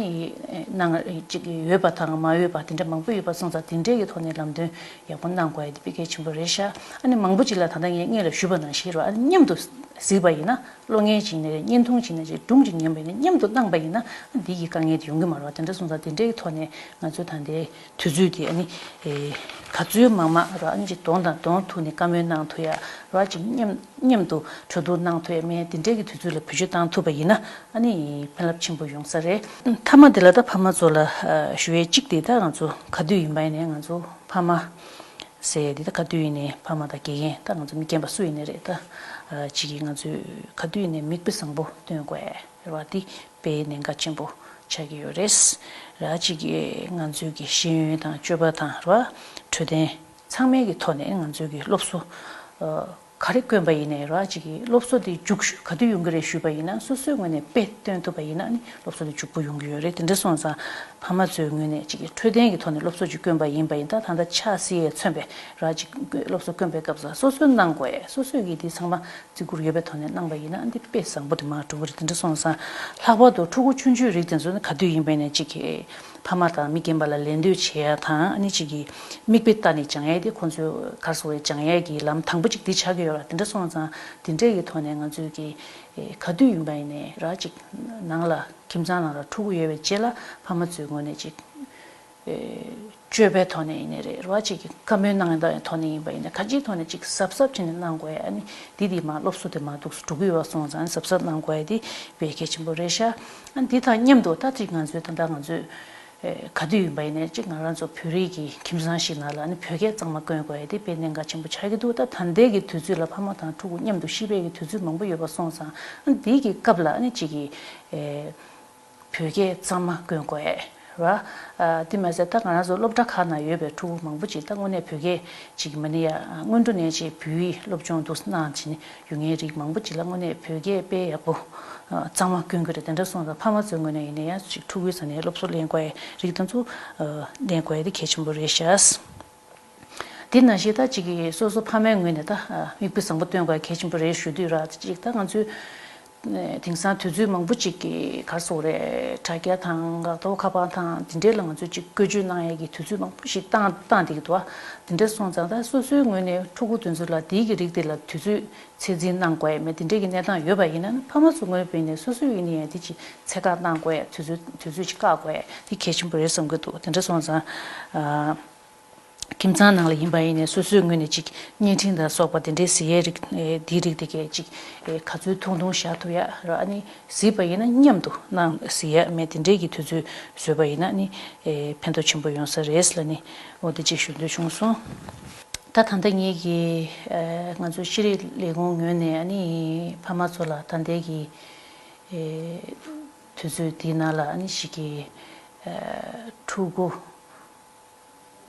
ཨེ་གནང་ཅིག་ཡོད་པ་དང་མ་ཡོད་པ་དེ་འདྲ་མང་པོ་ཡོད་པ་སོང་ཙང་དེ་འདྲའི་གི་ཐོག་ནས་ལམ་སྟོན་ཡག་པོ་གནང་དགོས་ཡ་དེ་དཔེ་གལ་ཆེན་པོ་རེད་ཤག་ཨ་ནི་མང་པོ་ཅིག་ལ་ད་ལྟ་ངས་སྔོན་ལ་ཞུས་པ་ནང་བཞིན་ར། ཨ་ནི་མཉམ་དུ་གཟིགས་པ་ཡིན་ན་གློག་བརྙན་བྱས་ནས་རེད། བརྙན་ཐུང་བྱས་ནས་རེད། སྒྲུང་ཅིག་ཉན་པ་ཡིན་ན་མཉམ་དུ་གནང་པ་ཡིན་ན་ཨ་འདི་གི་དཀའ་ངལ་དེ་ཡོང་གི་མ་རེད་བ། དེ་འདྲ་སོང་ཙང་དེ་འདྲའི་གི་ཐོག་ནས་ང་ཚོ་ད་ལྟའི་དུས་ཚོད་དེ་ཨ་ནི་ཨེ་ག་ ག་ཚོད་མང་མང་ར་ཨ་ནི་ཅིག་གདོང་དང་གདོང་ཐུག་ནས་བཀའ་མོལ་གནང་ཐུབ་ཡ་ར་ཅིག་མཉམ་མཉམ་དུ་གྲོས་བསྡུར་གནང་ཐུབ་ཡ་མེད་དེ་འདྲའི་གི་དུས་ཚོད་ལ་བེད་སྤྱོད་བཏང་ཐུབ་པ་ཡིན་ན་ཨ་ནི་ཕན་རླབས་ཆེན་པོ་ཡོང་ས་རེད། མཐའ་མ་དེ་ལ་ད་ཕ་མ་ཚོ་ལ་ཞུ་ཡས་གཅིག་དེ་ད་ང་ཚོ་ག་དུས་ཡིན་པ་ཡིན་ནའི་ང་ཚོ་ཕ་མ་ཟེར་ཡས་དེ་ད་ག་དུས་ཡིན་ནའི་ཕ་མ་དང་དགེ་རྒན་ད་ང་ཚོ་མི་རྒན་པ་སུ་ཡིན་ནའི་རེད། ད་ཅིག་གིས་ང་ཚོས་ག་དུས་ཡིན་ནའི་མིག་དཔེ་བཟང་པོ་སྟོན་དགོས་རེད་བ། དེ་དཔེ་གནད་འགག་ཆེན་པོ་ཆགས་ཀྱི་ཡོད་རེད། ར་ཅིག་གིས་ང་ཚོའི་གི་ཤེས་ཡོན་དང་སྤྱོད་པ་དང་ར་འཕྲོད་བསྟེན་ཚང་མའི་གི་ཐོག་ནས་ང་ཚོའི་གི་སློབ་གསོ་ག་རེ་བསྐོན་པ་ཡིན་ནའི་ར་ཅིག་གི་སློབ་གསོ་དེ་རྒྱུགས་ཤུགས་ག་དུས་ཡོང་གི་རེད་ཞུས་པ་ཡིན་ན་སོ་སོའི་ངོས་ནས་དཔེ་སྟོན་ཐུབ་པ་ཡིན་ན་ནི་སློབ་གསོ་དེ་རྒྱུགས་པོ་ཡོང་གི་ཡོད་རེད། དེ་འདྲ་སོང་ཙང་ཕ་མ་ཚོའི་ངོས་ནས་ཅིག་གི་འཕྲོད་བསྟེན་གི་ཐོག་ནས་སློབ་གསོ་ཅིག་བསྐོན་པ་ཡིན་པ་ཡིན་ད་ད་ལྟ་ཆ་སྲིད་ཡས་མཚོན་པའི་ར་ཅིག་སློབ་གསོ་བསྐོན་པའི་སྐབས་སུ་སོ་སོའི་གནང་དགོས་སོ་སོའི་གི་དེ་ཚང་མ་བརྩི་བཀུར་ཡོད་པའི་ཐོག་ནས་གནང་པ་ཡིན་ན་འདི་དཔེ་བཟང་པོ་དེ་མར་འགྲོ་གི་རེད། དེ་འདྲ་སོང་ཙང་ལྷག་པར་དུ་ཕྲུ་གུ་ཆུང་ཆུང་རིགས་དེ་ཚོ་ནི་ག་དུས་ཡིན་པ་ཡིན་ནའི་ཅིག་གི་ཕ་མ་དང་མི་རྒན་པ་ལ་ལད་ཟློས་བྱེད་ཡ་དང་ཨ་ནི་ཅིག་གི་མིག་དཔེ་ལྟ་ནས་སྦྱང་ཡ་དེ་ཁོང་ཚོའི་གར་སོང་བའི་སྦྱང་ཡ་གི་ལམ་དང་པོ་ཅིག་འདི་ཆགས་ཀྱི་ཡོད་ར། དེ་འདྲ་སོང་ཙང་དེ་འདྲས་ཀྱི་ཐོག་ནས་ང་ཚོས་ཀྱི་ག་དུས་ཡིན་པ་ཡིན་ནའི་ར་ཅིག་ནང་ལ་ཁྱིམ་ཚང་ནང་ལ་ཕྲུ་གུ་ཡོད་པའི་རྗེས་ལ་ཕ་མ་ཚོའི་ངོས་ནས་ཅིག་སྤྱོད་པའི་ཐོག་ནས་ཡིན་ནའི་རེད་ར་ཅིག་གི་བཀའ་མོལ་གནང་ཡ་ཐོག་ནས་ཡིན་པ་ཡིན་ན་ག་ཅིའི་ཐོག་ནས་ཅིག་གཟབ་གཟབ་བྱས་ནས་གནང་དགོས་ཡ་ཨ་ནི་འདི་འདི་མ་སློབ་གསོ་དེ་མ་འདུག་འགྲོ་གི་ཡོད་པ་སོང་ཙང་གཟབ་གཟབ་གནང་དགོས་ཡ་དེ་དཔེ་གལ་ཆེན་པོ་རེད་ཤག་ཨ་འདི་དང་མཉམ་དུ་ད་ཅིག་ང་ཚོའི་ད་ལྟ་ང་ཚོའི་ག་དུས་ཡིན་པ་ཡིན་ནའི་ཅིག་ང་རང་ཚོ་བོད་རིགས་ཀྱི་ཁྱིམ་ཚང་ཞིག་ནང་ལ་ཨ་ནི་བོད་སྐད་གཙང་མ་བསྐྱོན་དགོས་ཡ་དེ་དཔེ་གནད་འགག་ཆེན་པོ་ཆགས་ཀྱི་འདུག་ད་ད་ལྟའི་གི་དུས་ཚོད་ལ་ཕ་མ་དང་ཕྲུ་གུ་མཉམ་དུ་ཤི་བའི་གི་དུས་ཚོད་མང་པོ་ཡོད་པ་སོང་ཙང་ཨ་འདི་གི་སྐབས་ལ་ཨ་ནི་ཅིག་གི་བོད་སྐད་གཙང་མ་བསྐྱོན་དགོས་ར། དེ་མ་ཟད་ད་ང་རང་ཚོ་སློབ་གྲྭ་ཁག་ནང་ཡོད་པའི་ཕྲུ་གུ་མང་པོ་ཅིག་ད་དངོས་གནས་བོད་སྐད་ཅིག་མ་ནི་ཡ་སྔོན་འགྲོ་ནས་ཅིག་བོད་ཡིག་སློབ་སྦྱོང་འདུག་གནང་བྱས་ནས་ཡོང་མཁན་རིགས་མང་པོ་ཅིག་ལ་དངོས་གནས་བོད་སྐད་དཔེ་ཡག་པོ་གཙང་མ་བསྐྱོན་གྱི་རེད། དེ་འདྲ་སོང་ཙང་ཕ་མ་ཚོའི་ངོས་ནས་ཡིན་ན་ཡང་ཅིག་ཕྲུ་གུའི་ས་ནས་སློབ་གསོ་ལེན་དགོས་རིགས་དེ་ཚོ་ལེན་དགོས་དེ་གལ་ཆེན་པོ་རེད་ཤག་དེ་ནང་བཞིན་ད་ཅིག་གི་སོ་སོ་ཕ་མའི་ངོས་ནས་ད་མིག་དཔེ་བཟང་པོ་སྟོན་དགོས་གལ་ཆེན་པོ་རེད་ཞུ་དུས་ར་ཅིག་ད་ང་ཚོའི་དེང་སང་དུས་ཚོད་མང་པོ་ཅིག་གི་གར་སོགས་རེད་དྲ་རྒྱ་དང་འགག་ཐོག་ཁ་པར་དང་དེ་འདྲའི་ལ་ང་ཚོས་ཅིག་བཀོལ་སྤྱོད་གནང་ཡས་ཀྱི་དུས་ཚོད་མང་པོ་ཞིག་བཏང་བཏང་བསྡད་ཀྱི་འདུག་དེ་འདྲ་སོང་ཙང་ད་སོ་སོའི་ངོས་ནས་ཕྲུ་གུ་དེ་ཚོ་ལ་དེའི་གི་རིགས་དེ་ལ་དུས་ཚོད་ཚད་འཛིན་གནང་དགོས་ཡས་མེད་དེ་འདྲའི་གི་གནས་སྟངས་ཡོད་པ་ཡིན་ན་ཕ་མ་ཚོ་ངོས་ནས་སོ་སོའི་ཡིན་ན་ཡང་དེ་ཅིག་ཚད་བཀག་གནང་དགོས་ཡས་དུས་ཚོད་དུས་ཚོད་ཅིག་བཀག་དགོས་ཡས་དེ་གལ་ཆེན་པོ་རེད་བསམ་གྱི་འདུག་དེ་འདྲ་སོང་ཙང་། ཁྱིམ་ཚང་ནང་ལ་ཡིན་པ་ཡིན་ནའི་སོ་སོའི་ངོས་ནས་ཅིག་བརྙན་འཕྲིན་དང་སོགས་པ་དེ་འདྲའི་གཟིགས་ཡས་རིགས་དེའི་རིགས་དེ་གས་ཅིག་ག་ཚོད་ཐུང་ཐུང་བཞག་ཐུབ་ཡ་ར་ཨ་ནི་གཟིགས་པ་ཡིན་ན་མཉམ་དུ་གནང་གཟིགས་ཡ་མེད་དེ་འདྲའི་གི་དུས་ཚོད་བཟོས་པ་ཡིན་ན་ཨ་ནི་ཕན་ཐོགས་ཆེན་པོ་ཡོང་ས་རེད་ལ་ནི་འོ་དེ་ཅིག་ཞུ་འདོད་བྱུང་སོང་། ད་ད་ལྟ་ངེད་ཀྱི་ང་ཚོ་ཤེས་རིག་ལས་ཁུངས་ངོས་ནས་ཨ་ནི་ཕ་མ་ཚོ་ལ་ད་ལྟའི་གི་དུས་ཚོད་འདིའི་ནང་ལ་ཨ་ནི་ཞིག་གི་ཕྲུ་གུ་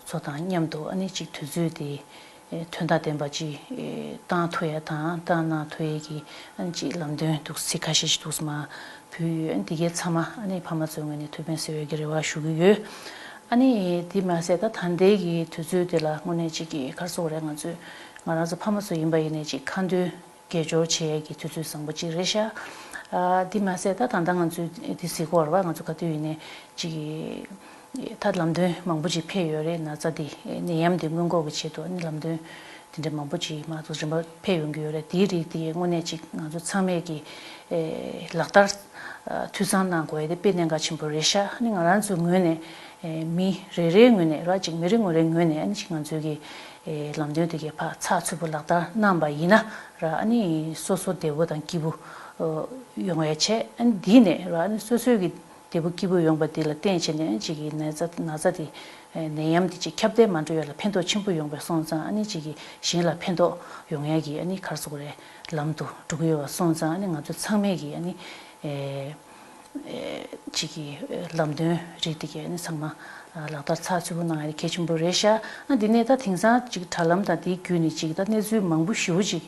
ཚོ་དང་མཉམ་དུ་ཨ་ནི་གཅིག་དུས་ཚོད་དེ་ཨེ་དོན་དང་ལྡན་པ་ཅིག་ཨེ་བཏང་ཐུབ་ཡ་དང་བཏང་གནང་ཐུབ་ཡ་གི་ཨ་ནི་གཅིག་ལམ་སྟོན་འདུག་ཚིག་ཁ་ཤས་ཤིག་འདུག་མ་ཕུལ་ཡོད། ཨ་ནི་འདི་གའི་ཚང་མ་ཨ་ནི་ཕ་མ་ཚོའི་ངོས་ནས་ཐུགས་ཕན་གསོས་ཡོད་ཀྱི་རེ་བ་ཞུ་གི་ཡོད། ཨ་ནི་དེ་མ་ཟད་ད་ད་ལྟའི་གི་དུས་ཚོད་དེ་ལ་དངོས་གནས་ཅིག་གི་ག་རེ་ཟེར་དགོས་རེད། ང་ཚོས་ང་རང་ཚོ་ཕ་མ་ཚོ་ཡིན་པ་ཡིན་ནའི་ཅིག་ཁ་འདོན་དགེ་སྦྱོར་བྱེད་ཡས་ཀྱི་དུས་ཚོད་བཟང་པོ་ཅིག་རེད་ཤག་ཨ་དེ་མ་ཟད་ད་ད་ལྟ་ང་ཚོས་དེ་གཟིགས་སྐོར་བ་ང་ཚོ་ག་དུས་ཡིན་ནའི་ཅིག་ད་ལམ་སྟོན་མང་པོ་ཅིག་ཕེབས་ཡོད་རེད། ན་ཚ་དེ་ནད་ཡམས་དེ་སྔོན་འགོག་གི་ཆེད་དུ་ནི་ལམ་སྟོན་དེ་འདྲ་མང་པོ་ཅིག་མ་གཏོགས་རིམ་པ་ཕེབས་ཡོང་གི་ཡོད་རེད། དེའི་རིགས་དེ་དངོས་གནས་ཅིག་ང་ཚོ་ཚང་མས་ཀྱི་ལག་བསྟར་འཐུས་ཚང་གནང་དགོས་ཡས་དེ་དཔེ་གནད་འགག་ཆེན་པོ་རེད་ཤག་ནི་ང་རང་ཚོའི་ངོས་ནས་མི་རེ་རེའི་ངོས་ནས་ར་ཅིག་མི་རེ་ངོ་རེའི་ངོས་ནས་ནི་ཅིག་ང་ཚོའི་གི་ལམ་སྟོན་དེ་གའི་ཕར་ཚགས་ཚུད་པོ་ལག་བསྟར་གནང་པ་ཡིན་ན་ར་ཨ་ནི་སོ་སོ་བདེ་པོ་དང་སྐྱིད་པོ་ཡོང་བའི་ཆེད་ཨ་ནི་འདི་ནས་ར་ཨ་ནི་སོ་སོའི་གི་བདེ་པོ་སྐྱིད་པོ་ཡོང་པ་འདི་ལ་བརྟེན་བྱས་ནས་ཨ་ནི་ཅིག་གི་ན་ཚ་ན་ཚ་དེ་ནད་ཡམས་དེ་ཅིག་ཁྱབ་གདལ་མ་འགྲོ་ཡ་ལ་ཕན་ཐོགས་ཆེན་པོ་ཡོང་པའི་སོང་ཙང་ཨ་ནི་ཅིག་གི་གཞན་ལ་ཕན་ཐོགས་ཡོང་ཡ་གི་ཨ་ནི་ག་རེ་ཟེར་དགོས་རེད། ལམ་དུ་འགྲོ་གི་ཡོད་པ་སོང་ཙང་ཨ་ནི་ང་ཚོ་ཚང་མས་གི་ཨ་ནི། ཅིག་གི་ལམ་སྟོན་རིགས་དེ་གའི་ནི་ཚང་མ་ལག་བསྟར་ཚགས་ཚུད་པོ་གནང་ཡ་གལ་ཆེན་པོ་རེད་ཤག་ཨ་འདི་ནས་ད་དེང་སང་ཅིག་དྲ་ལམ་དང་དེའི་བརྒྱུད་ནས་ཅིག་ད་གནས་ཚུལ་མང་པོ་ཞེ་པོ་ཅིག་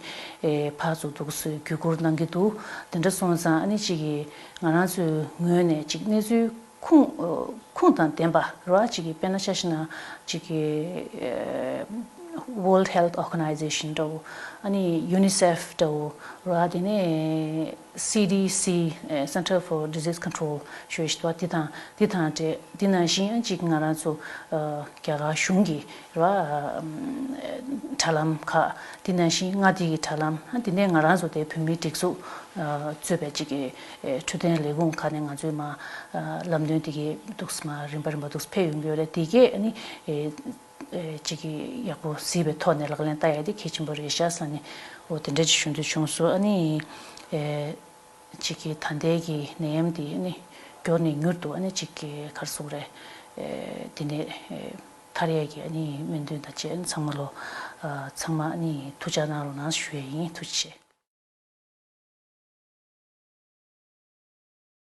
ཕར་ཚུར་འདུག་སེ་བརྒྱུད་སྐུར་གནང་གི་འདུག་དེ་འདྲ་སོང་ཙང་ཨ་ནི་ཅིག་གི་ང་རང་ཚོའི་ངོས་ནས་ཅིག་གནས་ཚུལ་ཁུངས་ཁུངས་དང་ལྡན་པ་རེད་བ། ཅིག་གི་དཔེར་ན་ཆ་བཞག་ན་ཅིག་གི་World Health Organization འདྲ་བོ་ཨ་ནི་UNICEF འདྲ་བོ་རེད་བ། དེ་ནས། C D C Center for Disease Control ཞུ་ཞིག་འདུག་དེ་དང་དེ་དང་འབྲེལ་དེ་ནང་བཞིན་ཅིག་ང་རང་ཚོ་རྒྱ་གར་གཞུང་གི་ར་དྲ་ལམ་ཁག་དེ་ནང་བཞིན་མངའ་སྡེ་གི་དྲ་ལམ་དེ་ནས་ང་རང་ཚོ་དེ་བོད་མིའི་སྒྲིག་འཛུགས་གཙོས་པའི་ཅིག་གི་འཕྲོད་བསྟེན་ལས་ཁུངས་ཁག་ནས་ང་ཚོའི་མ་ལམ་སྟོན་དེ་གའི་འདུག་མ་རིམ་པ་རིམ་པ་འདུག་ཕེབས་ཡོང་གི་ཡོད་རེད། དེ་གས་ནི། ཨེ་ཅིག་གི་ཡག་པོ་གཟིགས་པའི་ཐོག་ནས་ལག་ལེན་བསྟར་ཡ་དེ་གལ་ཆེན་པོ་རེད་ཤག་བསམ་ནས། འོ་དེ་འདྲ་ཅིག་ཞུ་འདོད་བྱུང་སོང་། ཨ་ནི་ཨེ་ཅིག་གི་ད་ལྟའི་གི་ནད་ཡམས་དེ་ཨ་ནི་མགྱོགས་ནས་མྱུར་དུ་ཨ་ནི་ཅིག་གི་ག་རེ་ཟེར་དགོས་རེད། ཨེ་དེ་ནས་ཨེ་ཐར་ཡས་ཀྱི་ཨ་ནི་སྨོན་འདུན་དང་བཅས་ཚང་མ་ལོ། ཨ་ཚང་མ་ཨ་ནི་ཐུགས་ཅག་གནང་རོགས་གནང་ཞུ་ཡས་ཡིན། ཐུགས་རྗེ་ཆེ།